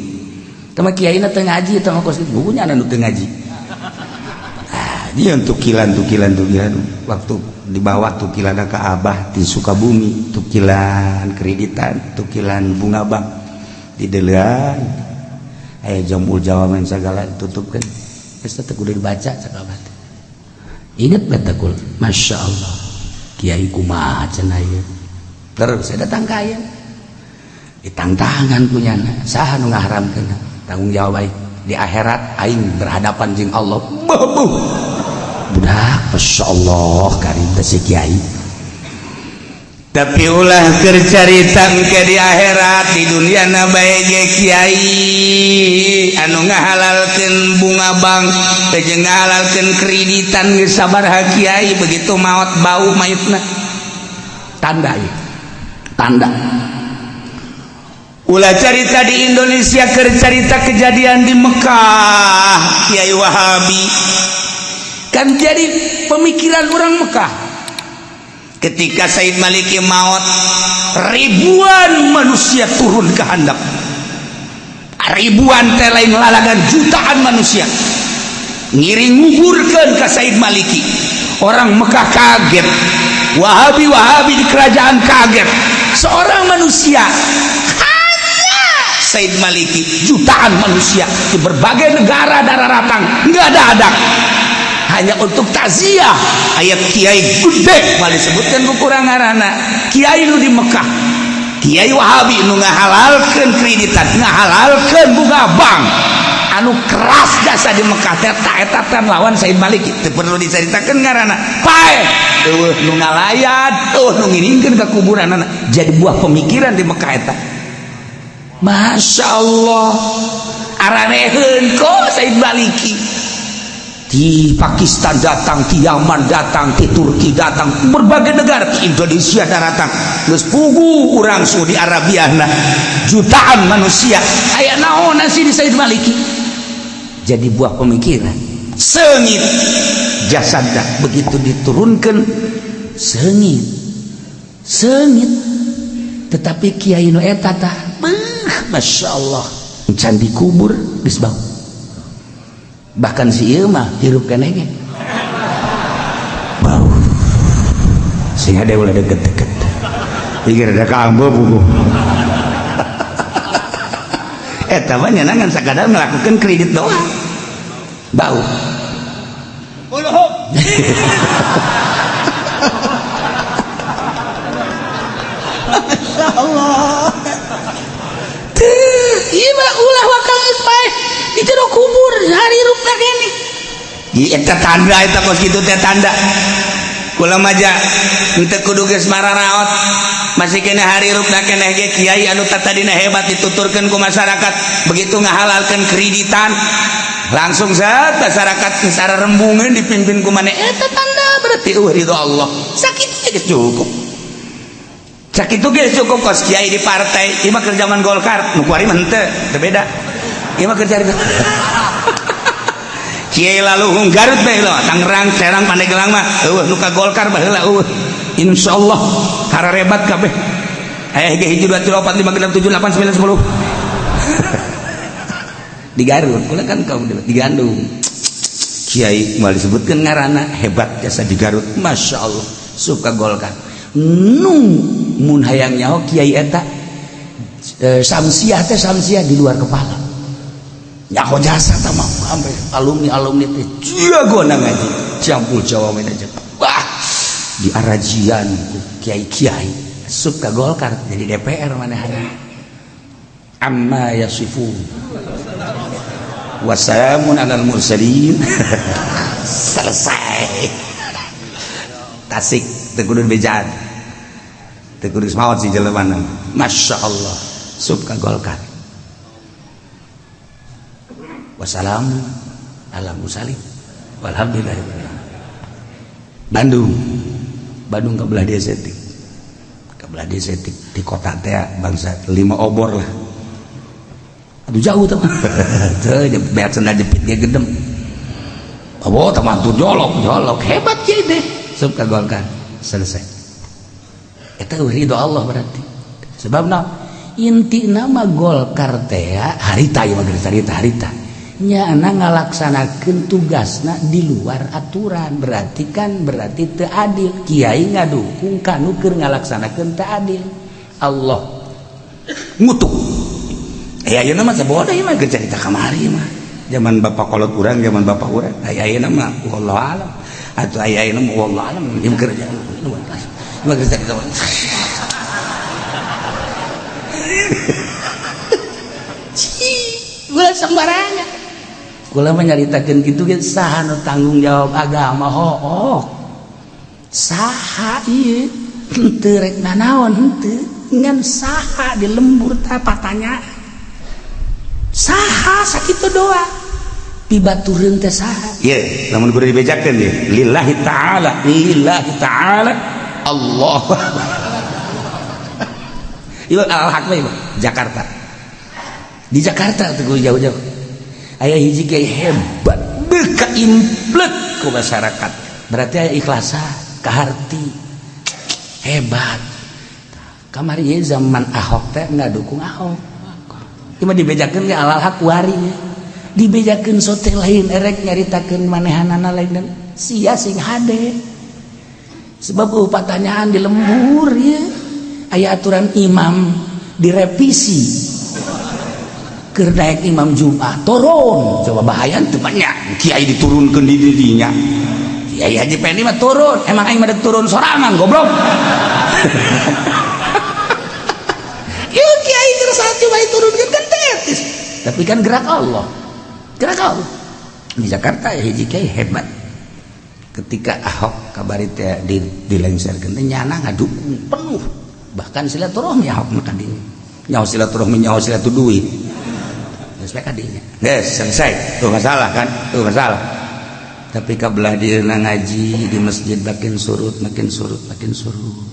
Tama kiai na teu ngaji tama kos kitu. Buku nyana nu teu ngaji. Ah, dia tukilan tukilan tukilan waktu dibawa tukilan ke Abah di Sukabumi, tukilan kreditan, tukilan bunga bank di delean. Aya jambul jawaban segala tutup kan. Geus teh kudu dibaca cak Abah. Ingat beta kul, Masya Allah. Kiai kumaha cenah ieu. Terus saya datang ka ieu. Ditangtangan punyana, saha nu ngaharamkeun? Tanggung jawab aing. Di akhirat aing berhadapan jeung Allah. Babuh. Budak, Masya Allah karim teh si kiai. Tapi ulah keur carita engke di akhirat, di dunia na bae ge kiai anu ngahalalkeun bunga bank teh jeung ngahalalkeun kreditan geus sabaraha kiai begitu maot bau mayitna. Tanda ieu. Tanda. Ulah carita di Indonesia keur carita kejadian di Mekah Kiai Wahabi. Kan jadi pemikiran orang Mekah. Ketika Said Maliki maut, ribuan manusia turun ke handap. Ribuan teh lain lalagan, jutaan manusia ngiring nguburkeun ka Said Maliki. Orang Mekah kaget, Wahabi Wahabi di kerajaan kaget. Seorang manusia hanya Said Maliki, jutaan manusia di berbagai negara daratang nggak ada adak hanya untuk takziah. Ayat kiai gede malah disebutkan kurang ngaranna kiai nu di Mekah, Kiai Wahabi nu ngahalalkeun kreditan, ngahalalkeun bunga bank, anu keras jasa di Mekah teh eta eta lawan Said Maliki. Teu perlu diceritakeun ngaranna, paeh eueuh nu ngalayat, eueuh nu ngiringkeun ka kuburanana. Jadi buah pemikiran di Mekah eta, Masya Allah, araneheun kok Said Maliki. Di Pakistan datang, di Yaman datang, di Turki datang, berbagai negara, di Indonesia datang. Geus pugu urang Saudi Arabia nah, jutaan manusia. Aya naon sih di Said Maliki? Jadi buah pemikiran. Seungit jasadna begitu diturunkan seungit. Seungit. Tetapi kiai nu eta tah, Masya Allah, can dikubur geus bau. Bahkan si ieu mah hirup keneh ge bau sehingga dia ulah deket-deket pikir ada kambo buku eta mah nyenangan sakadar melakukan kredit doang bau. Masya Allah, tuh ieu mah ulah wakal geus paeh di jero kubur hari rupna kene. Eta tanda eta kos kitu teh tanda. Kula maja henteu kudu geus mararaot. Masih kene hari rupna keneh ge kiai anu tatadina hebat dituturkeun ku masyarakat, begitu ngahalalkeun kreditan langsung saat masyarakat secara rembungan dipimpin ku maneh, eta tanda berarti eueuh ridho Allah. Sakitu geus cukup. Sakitu geus cukup kos kiai di partai, ieu mah keur zaman Golkar, nu kuari mah henteu, teu beda. Ieu mah kerja itu. Kiai laluhung Garut bae lah, Tangerang, Serang, Pandeglang mah eueuh nu ka Golkar baheula eueuh. Insyaallah hararebat kabeh. Aya ge 1 2 3 4 5 6 7 8 9 10. Di Garut, kula kan kaum di Gandung. Kiai moal disebutkeun ngaranna hebat jasa di Garut. Masya Allah, suka Golkar. Nu mun hayang nyaho kiai eta Samsiah teh samsiah di luar kepala. Nyaho jasa tah mah sampai alumni-alumni teh jago ngaji. Campur Jawa aja. Wah, di arajian ku kiai-kiai asup ka Golkar jadi DPR manehna. Amma yasifun. Wassalamun alal mursalin. Selesai. Tasik teu kudu bejaan. Teu kudu maot si jelema. Masya Allah, sup ka Golkar. Wassalamun alal mursalin. Walhamdulillah. Bandung. Bandung ke belah desetik. Ke belah desetik di kota teh bangsa 5 obor lah. Aduh jauh teman. Teu beat sendal jepit ge gedem. Oh, teman tuh jolok, jolok hebat kiai deh. Sup ka Golkar. Selesai. Eta ridho Allah berarti. Sebabna inti nama Golkar teh harita ieu mah harita harita. Nya ngalaksanakeun tugasna di luar aturan, berarti kan berarti teu adil. Kiai ngadukung kanu keur ngalaksanakeun teu adil. Allah ngutuk. Ayeuna mah sabodo ieu mah cerita kamari mah. Zaman bapak kolot urang, zaman bapak urang. Ayeuna mah wallahu alam. Atuh ayeuna mah wallahu alam ieu kerja. Ieu mah cerita. Ulah sembarangan. Kula mah nyaritakeun kitu ge saha nu tanggung jawab agama hook. Saha ieu henteu rek nanaon henteu ngan saha di lembur tah patanya. Saha sakitu doa. Pibatureun teh saha? Ye, lamun kudu dibejakeun ye. Lillahi ta'ala, lillahi ta'ala. Allah. Ieu al-haq we Jakarta. Di Jakarta tuh jauh-jauh. Aya hiji kiai hebat, beuka implet ku masyarakat. Berarti aya ikhlasa, kaharti. Hebat. Kamari ye zaman Ahok teh ngadukung Ahok. Ieu mah dibejakeun ge alal hak wari nya. Dibejakeun sote lain erek nyaritakeun manehanana lain dan sia sing hade. Sebab pertanyaan di lembur ye. Aya aturan imam direvisi. Keur naik imam Jumat turun, coba bahaya teu banyak. Kiai diturunkeun di dinya. Kiai Haji Pendi mah turun, emang aing mah turun sorangan goblok. Ieu kiai keur saat coba diturunkeun kan teu etis. Tapi kan gerak Allah. Gerak Allah. Di Jakarta ya hiji kiai hebat. Ketika Ahok kabari teh dilengserkeun teh nyana ngadukung penuh. Bahkan silaturahmi Ahok mah kadinya. Nyaho silaturahmi nyaho silatur duit. Geus kadinya. Geus selesai. Tuh masalah kan? Tuh masalah. Tapi kabelah dieuna ngaji di masjid makin surut, makin surut, makin surut.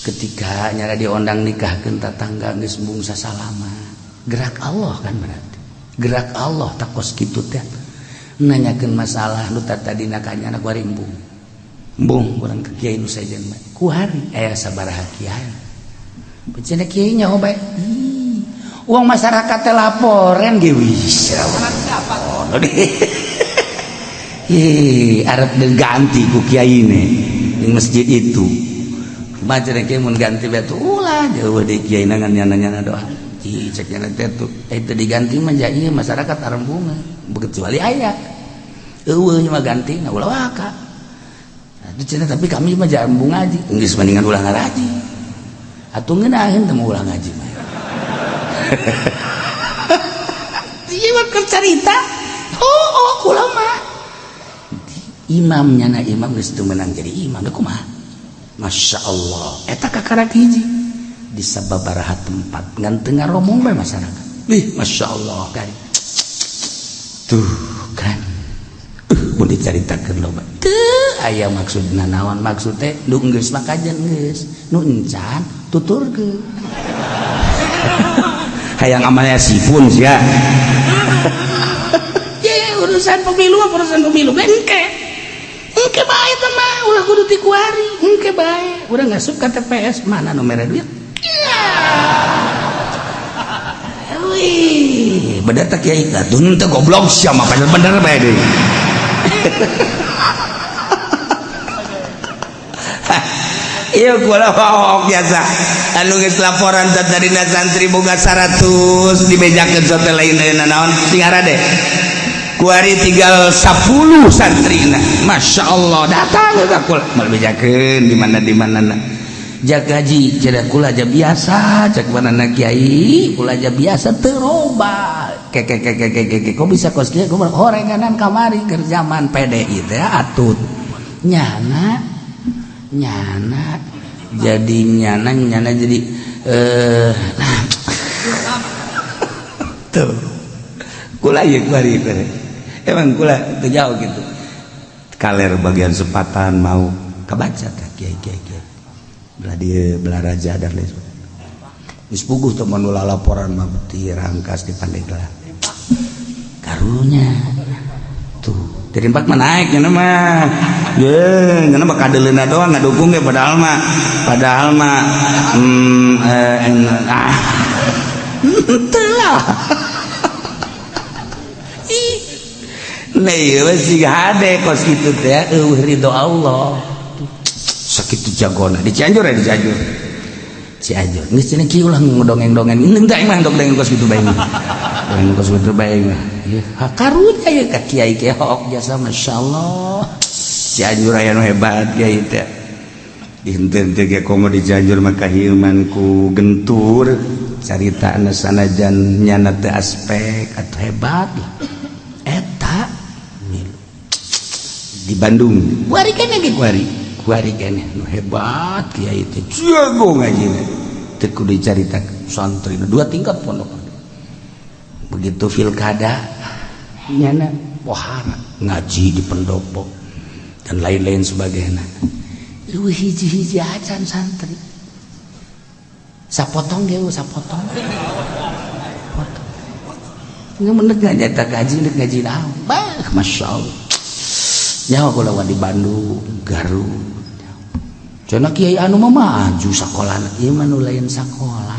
Ketika nyara diondang nikahkeun tatangga geus embung sasalama. Gerak Allah kan berarti. Gerak Allah takos kitu teh. Nanyakeun masalah nu tadina ka nyana ku embung. Embung urang ka kiai nu sejen mah. Kuari aya sabaraha kiai. Bencana kiai nyaho bae. Uang masyarakat teh laporan ge wis. Ih, arep diganti ku kiai ini di masjid itu. Kumaha cenah kiai mun ganti bae tuh ulah jauh deui kiai ngan nyana-nyana doa. Ih, cek nyana teh tuh itu diganti mah ja ieu masyarakat arembungan kecuali aya. Eueuh mah ganti na ulah waka. Atuh cenah tapi kami mah ja embung ngaji. Geus mendingan ulah ngaraji. Atuh ngeunaheun teh ulah ngaji mah. Ieu mah keur carita. Oh, kula mah. Imamnya na imam geus teu meunang jadi imam da kumaha? Masya Allah. Eta kakarak hiji di sababaraha tempat ngan teu ngaromong bae masyarakat. Ih, Masya Allah kan. Tuh kan. Mun dicaritakeun loba. Teu aya maksudna naon maksud teh nu geus mah kajen geus, nu encan tuturkeun. Hayang amalnya sifun sia. Ye urusan pemilu urusan pemilu engke. Engke bae teh mah ulah kudu ti kuari, engke bae. Urang ngasup ka TPS mana nu mere duit? Wih, bener tak kiai? Atuh henteu goblok sia mah bener bae deui. Iya, kula hook biasa anu geus laporan tadina santri boga 100 dibejakeun sote lain lain naon sing deh. Kuari tinggal 10 santri. Masya Allah, datang ke kula mal bejakeun di mana di mana. Jak gaji cenah kula aja biasa, cek mana kiai kula aja biasa teu robah ke ke ke ke ke ke. Kok bisa kos kieu? Horenganan kamari keur zaman PDI teh atut nyana nyana jadi nyana nyana jadi nah, tuh kula ieu kuari kuari emang kula teu jauh gitu kaler bagian sepatan mau kebaca teh kiai kiai kiai belah dia belah raja dan lain sebagainya. Geus puguh teh mun laporan mah di Rangkas, di Pandeglang. Karunya tuh dari empat mah naik nya mah ye nya mah kadeleuna doang ngadukung ge, padahal mah ah teu lah. Ih nah ieu sih hade kos kitu teh eueuh ridho Allah. Sakitu jagona di Cianjur ya, di Cianjur, Cianjur geus cenah kieu ulah ngedongeng-dongeng ini teh mah dongeng kos kitu bae, dongeng kos kitu bae mah. Ieu karunya ieu ka kiai kiai hook jasa. Masyaallah, Cianjur aya nu hebat kiai teh dinten teh ge komo di Cianjur mah kahiman ku gentur carita sanajan nyana teh aspek atau hebat lah eta milu. Di Bandung kuari keneh ge, kuari kuari keneh nu hebat kiai teh jago ngajina teu kudu dicarita santri dua tingkat pondok. Begitu pilkada nyana pohara ngaji di pendopo dan lain-lain sebagainya. Eueuh hiji-hiji acan santri sapotong ge sapotong potong. Ini bener nggak nyata gaji nek ngaji naon. Bah, masya Allah. Nyawa kula di Bandung, Garut. Cenah kiai anu mah maju sakola, ieu mah nu lain sakola.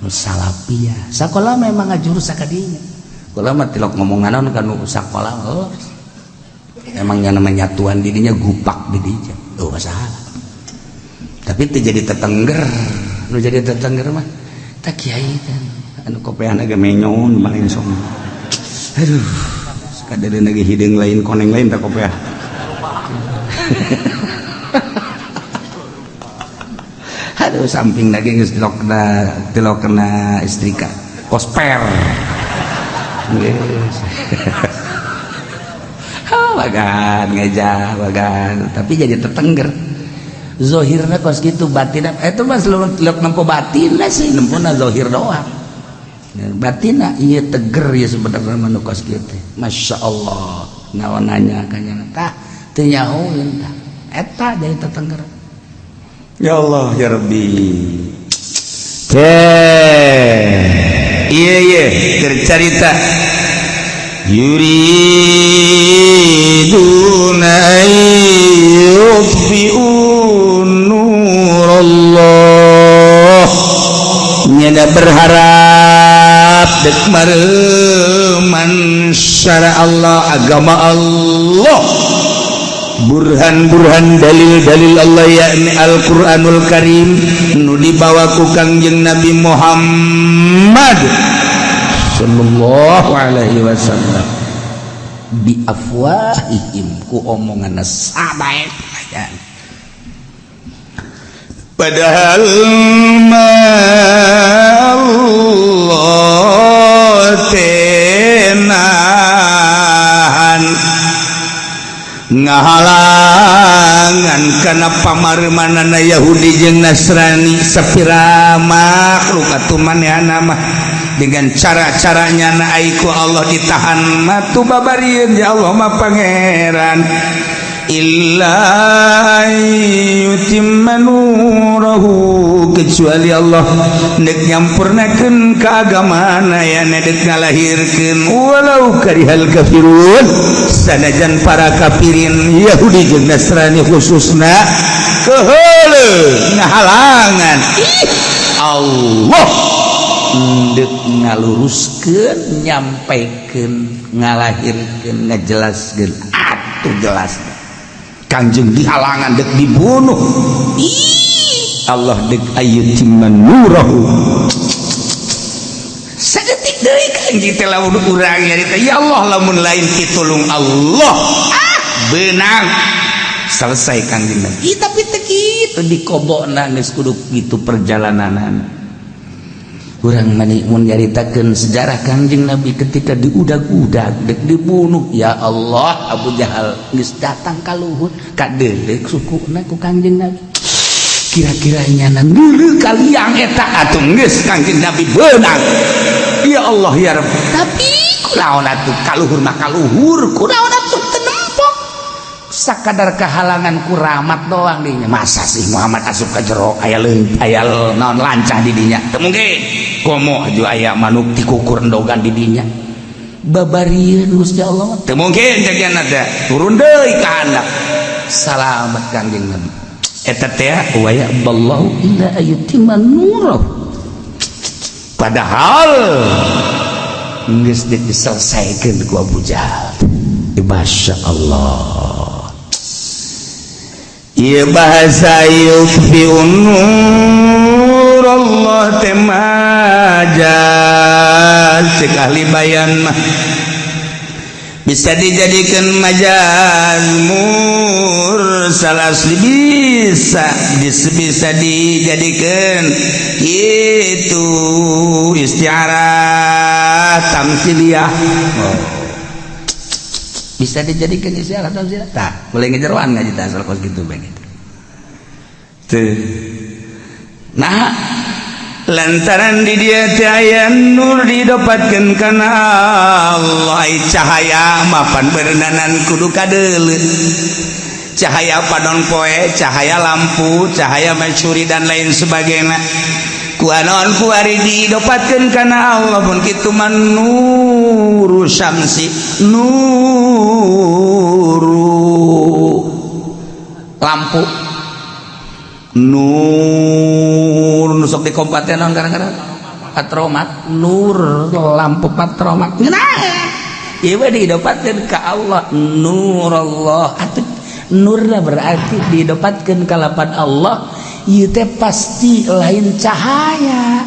Nu salafiyah. Sakola memang ngajurus sakadinya. Kula mah tilok ngomong naon ka nu sakola. Oh. Emang yang namanya nyatuan didinya gupak didinya. Oh, masalah. Tapi teu jadi tetengger. Nu jadi tetengger mah tah kiai kan anu kopeana ge menyon paling sok. Aduh, sakadeuleu ge hideung lain koneng lain tak kopeah. Aduh, samping lagi geus tilokna tilokna istrika kosper geus. Ah, bagan ngeja bagan tapi jadi tetengger zohirna kos gitu, batinna itu mah lok nempo batinna sih, nempona zohir doang, batinna ieu teger ya sebenarnya mah nu kos kieu teh. Masya Allah, naon nanya ka nyana tah teu nyahoeun tah eta jadi tetengger. Ya Allah ya Rabbi. Teh iya iya tercarita yuriduna an yutfi'u nurallah, nyana berharap dek mareman syara Allah, agama Allah, burhan-burhan dalil-dalil Allah yakni Al-Qur'anul Karim nu dibawa ku Kangjeng Nabi Muhammad sallallahu alaihi wasallam bi afwahihim ku omongan sabae. Padahal ma Allah tenahan ngahalangan kana pamarmanana Yahudi jeung Nasrani sapira makhluk atuh manehna mah dengan cara-caranya na aiku Allah ditahan mah tu babarieun ya Allah mah pangeran illa yutimma nurahu, kecuali Allah nek nyampurnakeun keagamaan aya dek ngalahirkeun walau karihal kafirun, sanajan para kafirin Yahudi jeung Nasrani khususna keheuleuh ngahalangan. Ih, Allah ndek ngaluruskeun, nyampaikeun, ngalahirkeun, ngajelaskeun atuh jelas. Kanjeng dihalangan, dek dibunuh. Ih, Allah dek ayyutimma nurahu. Sadetik deui kanjeng teh lamun urang nyarita, ya Allah, lamun lain pitulung Allah, ah, beunang selesai Kanjeng Nabi. Ih, tapi teu kitu dikobokna, geus kudu kitu perjalananana. Urang mani mun nyaritakeun sejarah Kanjeng Nabi ketika diudag-udag dek dibunuh, ya Allah, Abu Jahal geus datang ka luhur, kadeuleu sukuna ku Kanjeng Nabi. Kira-kira nyana neuleuh kaliang eta atuh geus Kanjeng Nabi beunang. Ya Allah, ya Rabb, tapi kunaon atuh, kaluhur mah kaluhur, kunaon atuh teu nempo, sakadar kehalangan ku rahmat doang dinya. Masa sih Muhammad asup ka jero aya leung, aya naon lancah di dinya? Teu mungkin. Komo aju aya manuk tikukur endogan di dinya, babarieun Gusti Allah. Teu mungkin jagian teh turun deui ka handap, salamet Kanjeng Nabi. Eta teh wa ya'ballahu illa ayyutimma nurahu, padahal geus diselesaikan ku Abu Jahal. Masya Allah. Ieu bahasa yutfi'un nur Allah teh majaz. Cek ahli bayan mah bisa dijadikan majaz mursal asli, bisa bisa dijadikan itu istiarah tamtsiliyah. Oh. Bisa dijadikan istiarah tamtsiliyah, tah boleh ngejeroan ngaji tah asal kos gitu begitu tuh. Nah, lantaran di dia teh aya nur didapatkeun kana Allah. Ai cahaya mapan berendanan kudu kadeuleu, cahaya panon poe, cahaya lampu, cahaya mencuri dan lain sebagainya. Kuanon kuari didapatkeun kana Allah pun kitu mah nuru syamsi, nuru lampu, nur nu sok dikompatnya naon kadang-kadang, patromak, nur lampu patromak. Ngeunah ieu we didapatkeun ka Allah, nur Allah atuh. Nurna berarti didapatkeun ka lapan Allah, ieu teh pasti lain cahaya.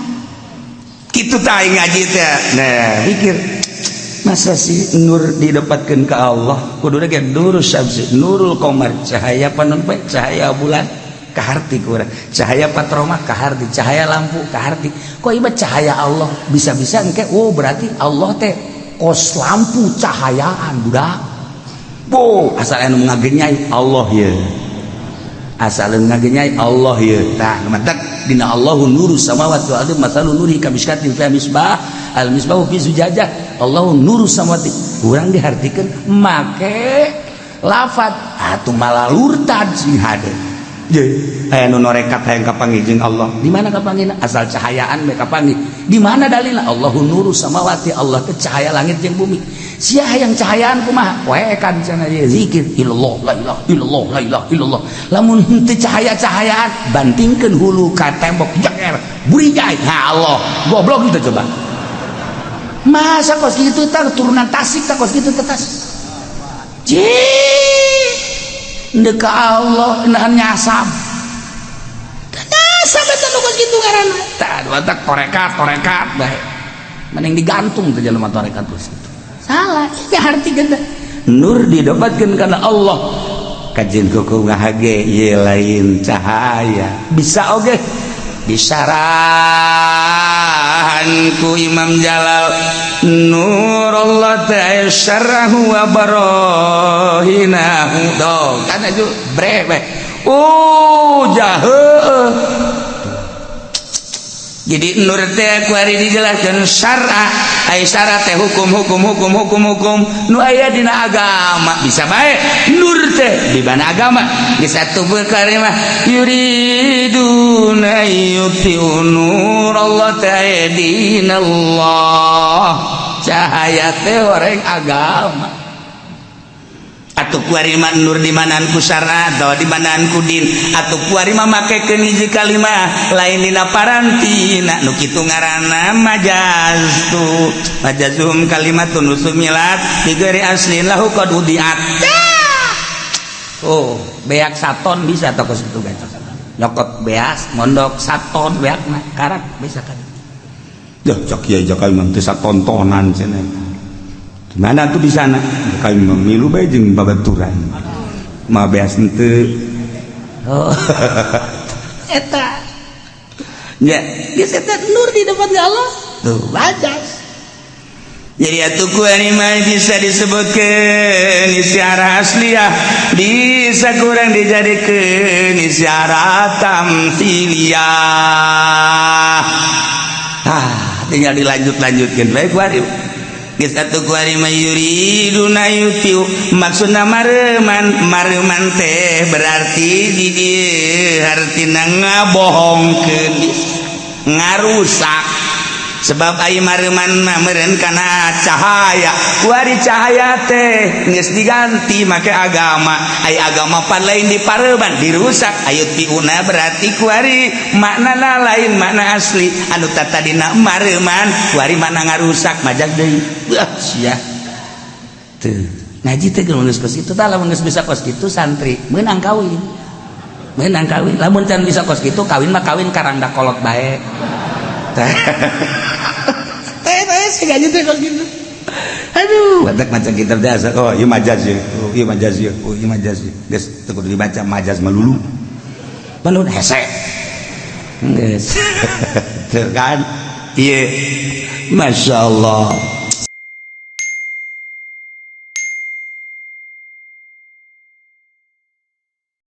Kitu tah ngaji teh. Nah, pikir, masa sih nur didapatkeun ka Allah? Kuduna ge nur syamsi, nurul qamar, cahaya panon poe, cahaya bulan kaharti ku urang, cahaya patroma kaharti, cahaya lampu kaharti. Kok ieu cahaya Allah bisa-bisa engke, oh, berarti Allah teh kos lampu cahayaan budak. Bo asal anu ngagenyai Allah ye, asal anu ngagenyai Allah ye. Tah, matak dina Allahu nuru samawati wal ardi matsalu nuri kamishkatin fiha misbah, al misbahu fi zujajah, Allahu nuru samawati, urang dihartikeun make lafat atuh malah lurtad sing hade. Aya nu norekat hayang kapanggih jeung Allah. Di mana kapanggihna? Asal cahayaan we kapanggih. Di mana dalilna? Allahu nuru samawati, Allah teh cahaya langit jeung bumi. Sia hayang cahayaan kumaha? Poekan cenah ieu zikir illallah, la ilaha illallah, la ilaha illallah. Lamun henteu cahaya-cahayaan, bantingkeun hulu ka tembok, jeger burijai. Ha Allah, goblok itu coba. Masa kos kitu tah turunan Tasik tah, kos kitu teh tas. Cih, ndek ka Allah nahan nyasab. Nyasab eta nu kos kitu ngaranna. Tah, batak torekat, torekat bae. Mending digantung teh jelema torekat kos kitu. Salah, ya arti gede. Nur didapatkan karena Allah, kajian kuku ngahage ieu lain cahaya. Bisa oge disarahan ku Imam Jalal, nur Allah ta'ala syarahu wa barohinahu dong kan itu bre bre. Oh, jahe. Jadi nur teh ku ari dijelaskeun syara, ai syara teh hukum, hukum, hukum, hukum, hukum nu aya dina agama. Bisa bae nur teh di mana agama. Di satu perkara mah yuriduna yutfi'u nur Allah teh dinallah, cahaya teh orang agama. Atau kuari mah nur di manaan ku syara atau di manaan ku din, atau kuari mah makekeun hiji kalimah lain dina parantina, nu kitu ngaranna majaz tu majazum kalimatun usumilat bighairi aslin lahu qad udiat. Oh, beak saton bisa toko situ kan. Nyokot beas, mondok saton beak mah karak bisa kan. Dah cak kiai jaka imam teu satontonan cenah. Gimana tuh di sana? Jaka imam milu bae jeung babaturan. Mah beas henteu. Oh. Eta. Ya, geus eta nur di depan Allah. Tuh, bajas. Jadi atuh ku mah bisa disebutkeun istiarah asliyah, bisa kurang dijadikeun istiarah tamtsiliyah. Ah, tinggal dilanjut-lanjutkeun bae ku ari. Geus atuh ku ari mah yuriduna yutiu maksudna mareman, mareman teh berarti di dieu hartina ngabohongkeun, ngarusak. Sebab ai mareman mah meureun kana cahaya, kuari cahaya teh geus diganti make agama, ai agama pan lain dipareman, dirusak. Ayo tiuna berarti kuari maknana lain makna asli anu tatadina mareman, kuari makna ngarusak majak deui. Wah sia teu ngaji teh geus kos kitu tah. Lamun geus bisa kos kitu, santri meunang kawin, meunang kawin. Lamun can bisa kos kitu, kawin mah kawin karangda kolot bae. Teh teh sih ngaji teh kos kitu. Aduh, batak maca kitab dasar. Oh, ieu majaz ye. Oh, ieu majaz ye. Oh, ieu majaz ye. Geus teu kudu dibaca majaz melulu. Melulu hese. Geus. Tuh kan? Ieu. Masya Allah.